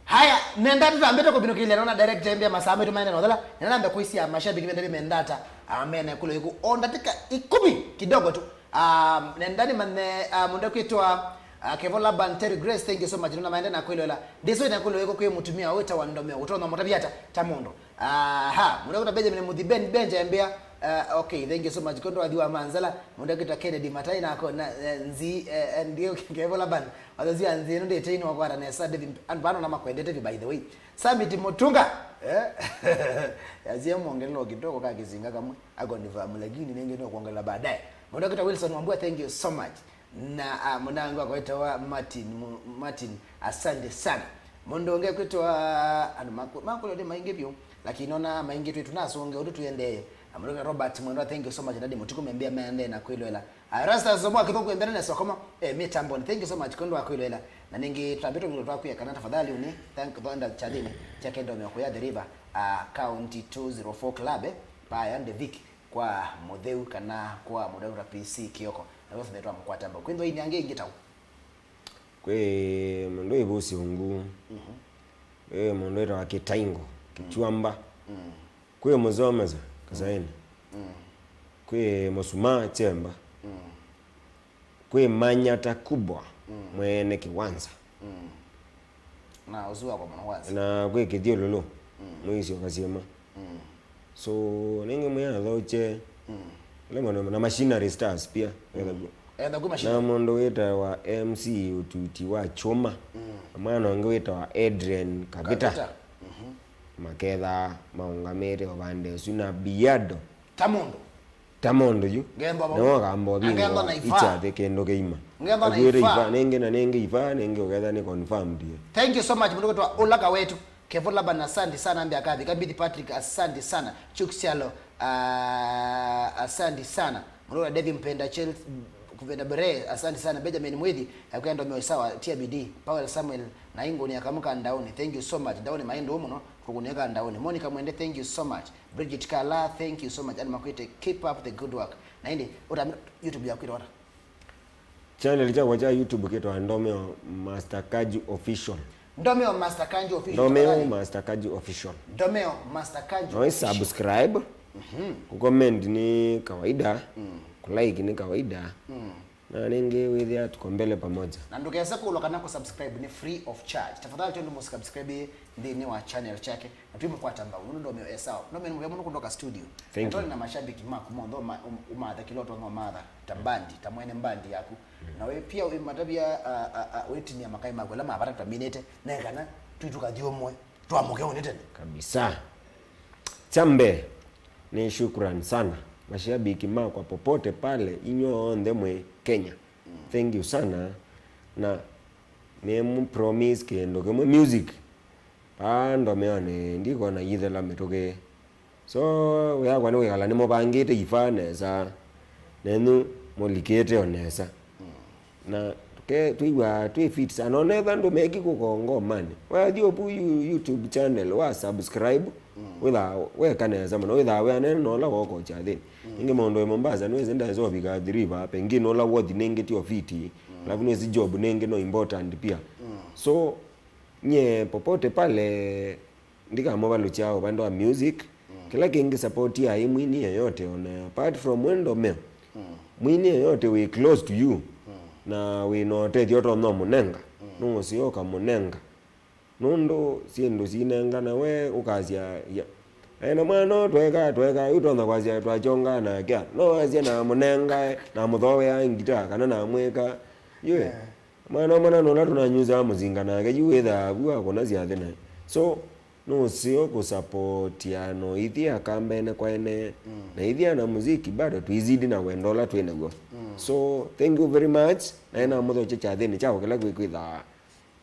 Haya, nenda tũtambĩte kũvinũkĩlya nona direct embĩa masaa maitũ maende na ũthela, nenda nambe kwĩsya mashabiki mendani mendata, ah, mene kũlũ ĩku o ndatĩka ikũmi kidogo tu. Ah, nenda nĩmanye, ah, mũndũ kwĩtwa, ah, Kevo Laban Terry Grace, thank you so much. Nona maende na kwĩloela. Ndĩsũĩte kũlũ ĩku kwĩ mũtumia wĩtawa Ndomeo, ũtonya mũtavya ata ta mũndũ. Aha, mũndũ kwĩtwa Benjamin Muthi Ben Benja embĩa, ah, okay, thank you so much. Kondo wathi wa manzala, mũndũ kwĩtwa Kennedy Matai nako na, eh, nzi, eh, eh, ndio Kevo Laban. Wazazi wa nthĩ ĩno ndĩte ino kwata nesa David, and vano na makwendete vi, by the way. Summit Mutunga. Eh? Yazie mwongelelo kidogo ka kizinga kamwe. Ako ni famu, lakini nenge no kuongelela baadaye. Mũndũ kwĩtwa Wilson Wambua, thank you so much. Na, ah, mũnangu akwĩtawa Martin, Mu-, Martin, asante sana. Mũndũ ũngĩ kwĩtwa, andũ maku-, makũlyo nĩ maingĩ vyũ, lakini ona maingĩ twĩ tunasũnge ũndũ tuendee. Na mũndũ kwĩtwa Robert Mwendwa, thank you so much. Ndadi Mũtuku membia mende na kwĩloela. Ah, Rastas Zomo akithoku mbele na sokoma, eh, mitamboni. Thank you so much, kondo wa kwĩloela. Na ningĩ twambĩtwe ngilo twakwĩa kana tafadhali ũni, thank you, Thunder Chadini, cha kendo mĩoko ya The River, ah, County two zero four Club, eh, paya Ndevik kwa Mũtheu kana kwa Mũdauta P C Kioko. Na wothe twamũkwata mbau. Kwĩthwa ini angĩ ingĩ tau. Kwĩ mũndũ ĩvusi ungu. Mhm. Kwĩ mũndũ ĩtawa Kĩtaingo, Kĩchwamba. Mm. Kwĩ Mũzomeza, Kasaini. Mm. Kwĩ Mũsumaa, Chemba. Mm. Kwĩ Manyata Kubwa, mm, mwene Kĩwanza. Mm. Na ũsu wakwa mũno kwanza. Na kwĩ Kĩthyũlũlũ, mm, mũisyo Kasyĩma. Mm. So, nĩngĩ mwĩathoche, mm, ĩla maũndũ na Machinery Stars pia, mm, etha kw'o. Etha kw'o Machinery. Na mũndũ wĩtawa M C Ũtuti wa Kyũma, mm, na mwana ũngĩ wĩtawa Adrian Kavita. Kavita. Mhm. Makethaa maũngamĩte ũvande ũsu na Biado. Ta mũndũ. Ta mũndũ yu. Ngemba vamwe. Nĩwe ũkamba ũvingũa. Ngemba na ifa. Ikyathĩ kĩndũ kĩima. Ngemba na ifa. Akwĩre ifa, nĩngĩ na nĩngĩ ifa, nĩngĩ ũketha nĩ confirmed. Thank you so much, mũndũ kwĩtwa Ũlaka wetu. Kevo Laban, asante sana, ambe akathi. Kabithi Patrick, asante sana. Chuksialo, ah, asante sana. Mũndũ wa David Mpenda Chelsea, Kupenda Bere, asante sana. Benjamin Mwithi, akwenda mwe sawa, tia bidii. Paul Samuel, na ingoni akamuka ndaoni. Thank you so much. Ndaoni maindo mũno, kukuneka ndaoni. Monica Mwende, thank you so much. Bridget Kala, thank you so much. And Makwete, keep up the good work. Na indi, uta YouTube ya kwirora. Channel kyakwa kya YouTube kĩtawa Ndomeo Master Kaju Official. Ndomeo Master Kaju Official, Ndomeo tafadhali. Master Kaju Official. Ndomeo Master Kaju Official. No subscribe. Mhm. Ku comment ni kawaida. Mm. Ku like ni kawaida. Mm. Na nĩngĩ wĩthĩa tuko mbele pamoja. Na ndũkese kũlwa kana ku subscribe ni free of charge. Tafadhali twende mu subscribe nthĩnĩ wa channel chake. Na twĩmũkwata mbau, nũndũ Ndomeo e sawa. Ndomeo nĩ mũvea mũno kũndoka studio. Thank you. Na tondũ na mashabiki maku monthe ũma-, um-, ũmatha kĩla ũtonya ũmatha, ta mbandi, ta mwene mbandi yaku. Mm. Na we pia wĩmatavya, a, a, a, wĩtinia makai maku ala mavata twaminĩte, na kana twĩ tũkathi ũmwe, twamũke ũnĩ tene. Kabisa. Cha mbee, ni shukran sana. Mashabiki makwa popote pale, inyuothe mwĩ Kenya. Mm. Thank you sana. Na nĩ mu promise kĩndũ kĩmwe, music. Paa Ndomeonĩ ndikona yĩthela mĩtũkĩ. So, wĩakwa nĩ wĩkala nĩmũvangĩte ifa nesa, nenyu mũlikĩte o nesa. Mm. Na tũke-, twĩw'aa twĩ fit sana. Onetha ndũmeki kũkongomanĩ. Wathi ovu You-, YouTube channel, wa subscribe, mm, wĩthaa weka nesa mũno. Wĩthaa wĩanene na ũla woko kyathĩnĩ. Mm. Ĩngĩ mũndũ wĩ Mombasa, nĩwĩsĩ ndaesa ũvika Athi River, pengine ũla wothi nĩngĩ tio fiti. Mm. Alafu nĩwĩsĩ job nĩngĩ no important pia. Mm. So, nyie popote pale, ndikamũvalũkya ũvande wa music. Mm. Kĩla kĩngĩ support ya ĩ mwini yeyote, ona apart from we Ndomeo. Mm. Mwini yeyote wĩ close to you, mm, na wĩ na ũtethyo ũtonya ũmũnenga, mm, nũũseo ũkamũnenga. Nũndũ syĩndũ sinengana we ũkasya, ya, Aĩ na mwana ũũ tweka, tweka, yu tonya kwasya twakyongaa nake. No wasya namũnengae, namũthooea ngita, kana namwĩka. Yũĩ. Yeah. Mwana ũmwe na nũla tũnanyusaa mũsinga nake, yu wĩthaa vu akũna syathĩ naĩ. So, nũseo kũsapotia no ithyĩ aka mbene kwa ene. Mm. Na ithyĩ ana muziki bado twizidi na wendo ũla twĩ naw'o. Mm. So, thank you very much. Na ena mũthokya kyathĩnĩ kya ũkĩla kwĩkwĩthaa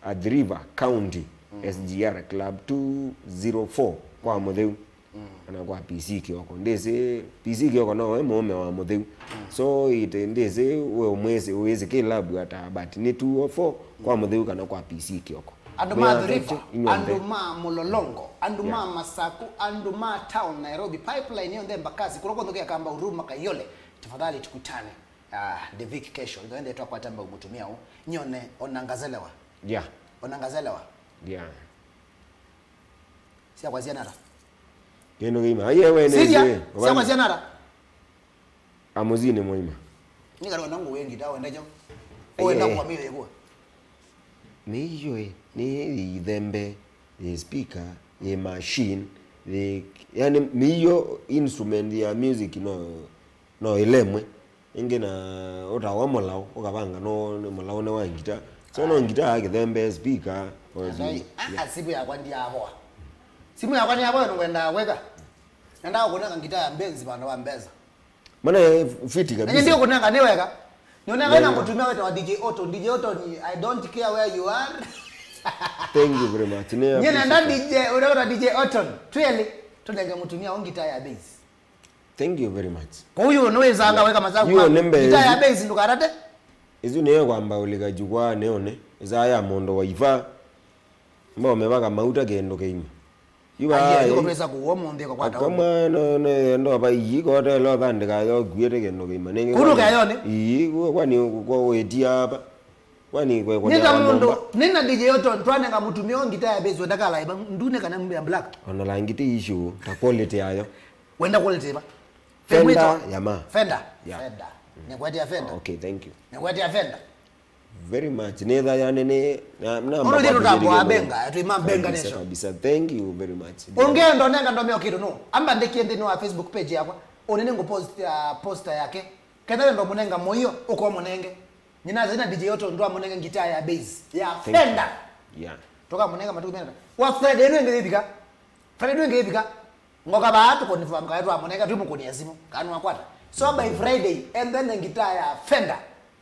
Athi River County, mm, S G R Club two zero four kwa Mũtheu. Mm. Kana kwa P C Kioko. Ndĩsĩ, P C Kioko nowe mũũme wa Mũtheu. Mm. So, ite ndĩsĩ we ũmwĩsĩ, wĩsĩ kĩlabu ata, but nĩ two oh four kwa Mũtheu kana kwa P C Kioko. Andũ ma Athi River, andũ ma Mũlolongo, andũ ma Masaku, andũ ma town Nairobi, Pipeline yonthe, Embakasi, kũla kw'onthe kũya Kamba, Huruma, Kayole, tafadhali tukutane. Ah, Davic kesho, ndio ndio twakwata mbau mũtumĩa ũũ. Nyone, ona ngazelewa. Yeah. Ona ngazelewa. Yeah. Syakwasya nata? Kĩndũ kĩima. Aiye, we nĩ Sija, iwe. Syakwasya nata? Amuzi nĩ mũima. Nĩ karona ngũ wengi ta wenda jo. Aye. Wenda kwa mĩyo ĩkwa. Mĩio ĩ, nĩ ithembe, ĩ speaker, ĩ machine, ĩ, yani mĩio instrument ya music no, no ĩlemwe. Ĩngĩ na ũtawa mũlaũ, ũkavanga no nĩ mũlaũ nĩ wa ngita. So no ngita ya kĩthembe, speaker, o Ngai, simu. Ah, ah, simu yakwa ndiavoa. Simu yakwa nĩyavoa, nĩkwendaa kwĩka. Nendaa kũnenga ngita ya Benz vandũ va mbesa. Mana ya fiti kabisa. Ndio kũnenga nĩ wega. Nĩũnenga na mũtumĩa wĩtawa D J Otton. D J Otton, I don't care where you are. Thank you very much. Nyie nenda D J, ũrĩa wĩtawa D J Otton. Twĩlĩ, tũnenge mũtumĩa ũũ ngita ya Benz. Thank you very much. Kwa hiyo nĩwĩsanga weka masaku maku. Ngita ya Benz ndũkatate. Isu nĩyo kwamba ũlika jukwaa nĩone. Ĩsaa ya mũndũ wa iva. Mbo mevaka mauta kĩndũ kĩima. Yu va. Aiye, yu kũtwĩsa kũwa mũnthĩ kwa kwata. Akamwa no no ndo va iyi kotelo thandika yo kuete kĩndũ kĩima. Nĩngĩ. Kũndũ kayone. Iyi kwani kwa wetia hapa. Kwani kwa kwa. Nĩ ta mũndũ, nĩ na D J Otton, twanenga mũtumĩa ngita ya Benz, wenda kala iba ndune kana ya black. Ona langi ti issue, ta quality yayo. Wenda quality iba. Fender ya ma. Fender. Yeah. Fender. Nĩkwetia Fender. Okay, thank you. Nĩkwetia Fender. Very much. Nĩ tha yani nĩ na na. Ono ndio tutambo abenga, atu ima benga kabisa, nation. Kabisa. Thank you very much. Ungendo nenga ndomeo kitu no. Amba ndikie nthĩnĩ wa Facebook page yakwa. Unene ngo post ya poster yake. Ketha ndo mũnenga moyo, uko mũnenge. Nyina zina D J Otton ndwa mũnenge ngita ya Benz ya Fender. Yeah. Toka mũnenga matuku mena. Wa Friday ĩno ĩngĩ ĩthika. Friday ĩno ĩngĩ ĩthika. Ngoka vaa tũkonifirm kaĩ twamũnenga twĩmũkũnĩa simũ. Kana nĩwakwata. So by Friday, and then ngita ya Fender.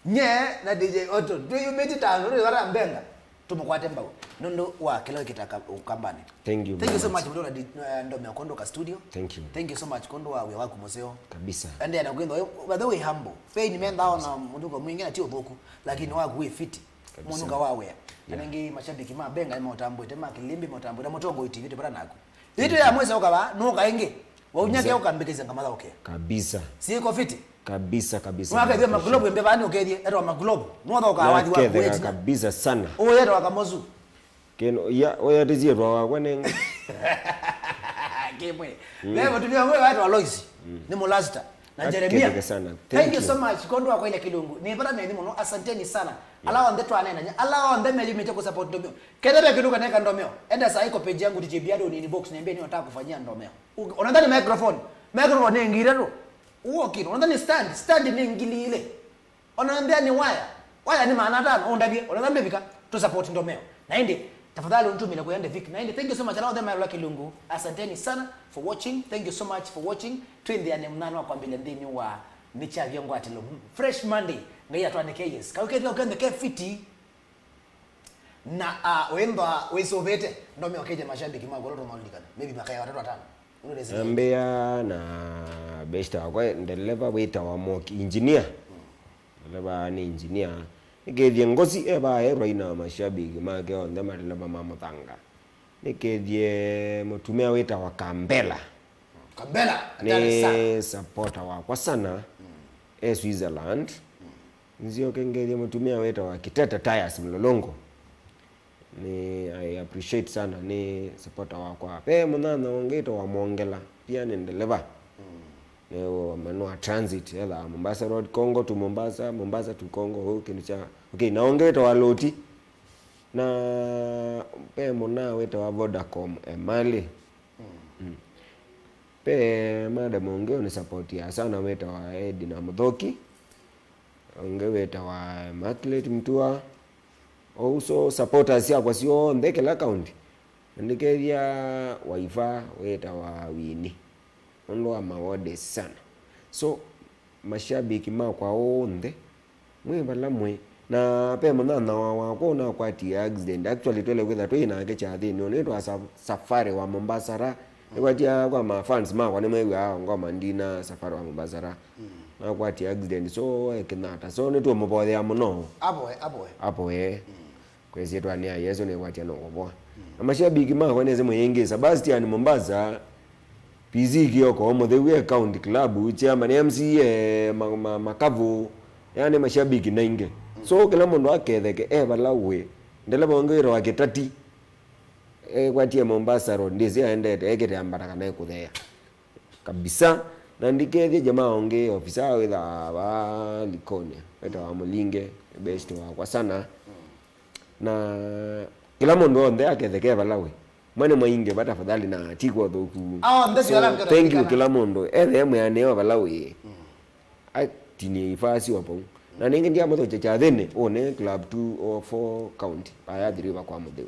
Nye na D J Otton. Twĩyumĩtye ta andũ, twĩvata mbenga. Tũmũkwate mbau. Nũndũ wa kĩla wĩkĩta ka-, Ũkambanĩ. Thank you very much. Thank you so much, mũndũ na di-, eh, Ndomeo Kondo ka studio. Thank you. Thank you so much, Kondo wa wĩa waku mũseo. Kabisa. Endeea na kwĩthwa, by the way, humble. Pei nĩmendaa ona mũndũ kwa mwingĩ na ti ũthũku, lakini waku wĩ fiti. Kabisa. Mũndũ ka wa wĩa. Na nĩngĩ mashabiki ma Benga nĩmaũtambũĩte, ma Kĩlĩmbĩ maũtambũĩte, na Mũtongoi T V tũvata naku. Ĩtũ ya mwĩsa ũkava, nũka ĩngĩ. Waunyake ũkambĩkĩsya ngamala ũkĩa. Kabisa. Siĩko fiti? Kabisa, kabisa. Nũkethĩa makulovu ĩmbĩ vani ũkethie, etwa makulovu. Nũthoka wathi wa kuĩtina. Kabisa sana. Ũyetwa kamosu. Kĩno, ya, ũyatĩsie twa wakwa nenge. Kĩmwe. Leo tumia wewe watu wa Lois. Nĩ Molasta. Na Jeremia. Aketheke sana. Thank you so much. Kondo wa kwaile Kilungu. Nĩ vata neni mũno. Asanteni sana. Ala onthe twanena. Ala onthe meyumĩte kũsupport Ndomeo. Ketha ve kĩndũ kaneka Ndomeo. Enda saa hii kwa page yangu D J Biado ni inbox niambie nini unataka kufanyia Ndomeo. U-, unadhani microphone? Microphone nĩ ngili itatu. Uo kĩndũ. Unadhani stand? Stand nĩ ngili ilĩ. Ona nthĩa nĩ waya. Waya nĩ maana atano. Ũndavye. Unadhani ndivika? Tu support Ndomeo. Na ĩndĩ, tafadhali unitumile kwa ende Vic. Na ĩndĩ, thank you so much. Ala onthe maĩlola Kilungu. Asanteni sana for watching. Thank you so much for watching. Twĩnthĩane mũnana wa kwambĩlya nthĩnĩ wa Nĩkyavya Ngwatĩlo. Fresh Monday. Ngai atwanĩke, yes. Kaukethĩa ũkende ke fiti. Na, ah, wĩmba wĩsũvĩte, Ndomeo ũkethya mashabiki maku ũla tũmaũlilikana. Maybe makaya watatũ atano. Ũndũ nĩsĩ. Ambĩa na beshte wakwa, ndeleva wĩtawa Moki, engineer. Ndeleva nĩ engineer. Nĩkethie Ngosi e vaa erwa ina mashabiki make onthe, mateleva ma mũthanga. Nĩkethie mũtumĩa wĩtawa Kambela. Kambela, hatari sana. Nĩ supporter wakwa sana. E Switzerland. Nzioke ngethie mũtumĩa wĩtawa Kitete Tyres Mlolongo. Nĩ, I appreciate sana, nĩ supporter wakwa. Ve mũnyanya ũngĩ wĩtawa Mwongela, pia nĩ ndeleva. Nĩ wa, nĩ wa transit, ethaa Mombasa Road, Congo to Mombasa, Mombasa to Congo, ũu kĩndũ kya, okay, na ũngĩ wĩtawa Loti. Na ve mũna wĩtawa Vodacom Emali. Mm. Ve madam ũngĩ ũnĩ support ya sana wĩtawa Edina Mũthoki, ũngĩ wĩtawa Immaculate Mtua. Also supporters syakwa syonthe kĩla county. Na ndikethya waifa wĩtawa Wini. Nũndũ wa mawode sana. So, mashabiki makwa onthe, mwĩ vala mwĩ. Na ve mũnyanyawa wakwa ũnakwatie accident. Actually, twele kwĩtha twĩ nake kyathĩnĩ. Ũnĩtwa Sa-, Safari wa Mombasa ra. Nĩkwatia kwa ma fans makwa nĩmew'aa ngoma ndina Safari wa Mombasa ra. Nakwatie accident. So, ekĩnata. So, nĩtũmũvoyea mũno. Avoe, avoe. Avoe. Kwĩsĩtwa nĩ ya Yesu nĩkwatia nũkũvoa. Na mashabiki makwa nĩsĩ mũyĩngĩ. Sebastian Mombasa, P C Kioko, Mũtheu e County Club, chairman M C A, ma, ma, Makavu, yani mashabiki naingĩ. So, kĩla mũndũ aketheke, e vala wĩ. Ndeleva ũngĩ wĩtawa Kĩtati, ekwatie Mombasa Road, ndĩsĩ aendete, ekĩte ambata kana ekũtheea. Kabisa. Na ndikethye jamaa ũngĩ, ofisa wĩthaa va Likoni, wĩtawa Mũlinge, best wakwa sana. Na kĩla mũndũ onthe aketheke vala wĩ. Mwene mwaingĩ va tafadhali na ti kwa ũthũku. Ah, onthe. So, sio ala mkeo thank you tafadhali. Kĩla mũndũ, ethe mwĩanĩo vala wĩ. Atinie ifasi wa pau. Na ningĩ ndiamũthokya kyathĩnĩ, ũne club two oh four county, vaya thiriva kwa Mũtheu.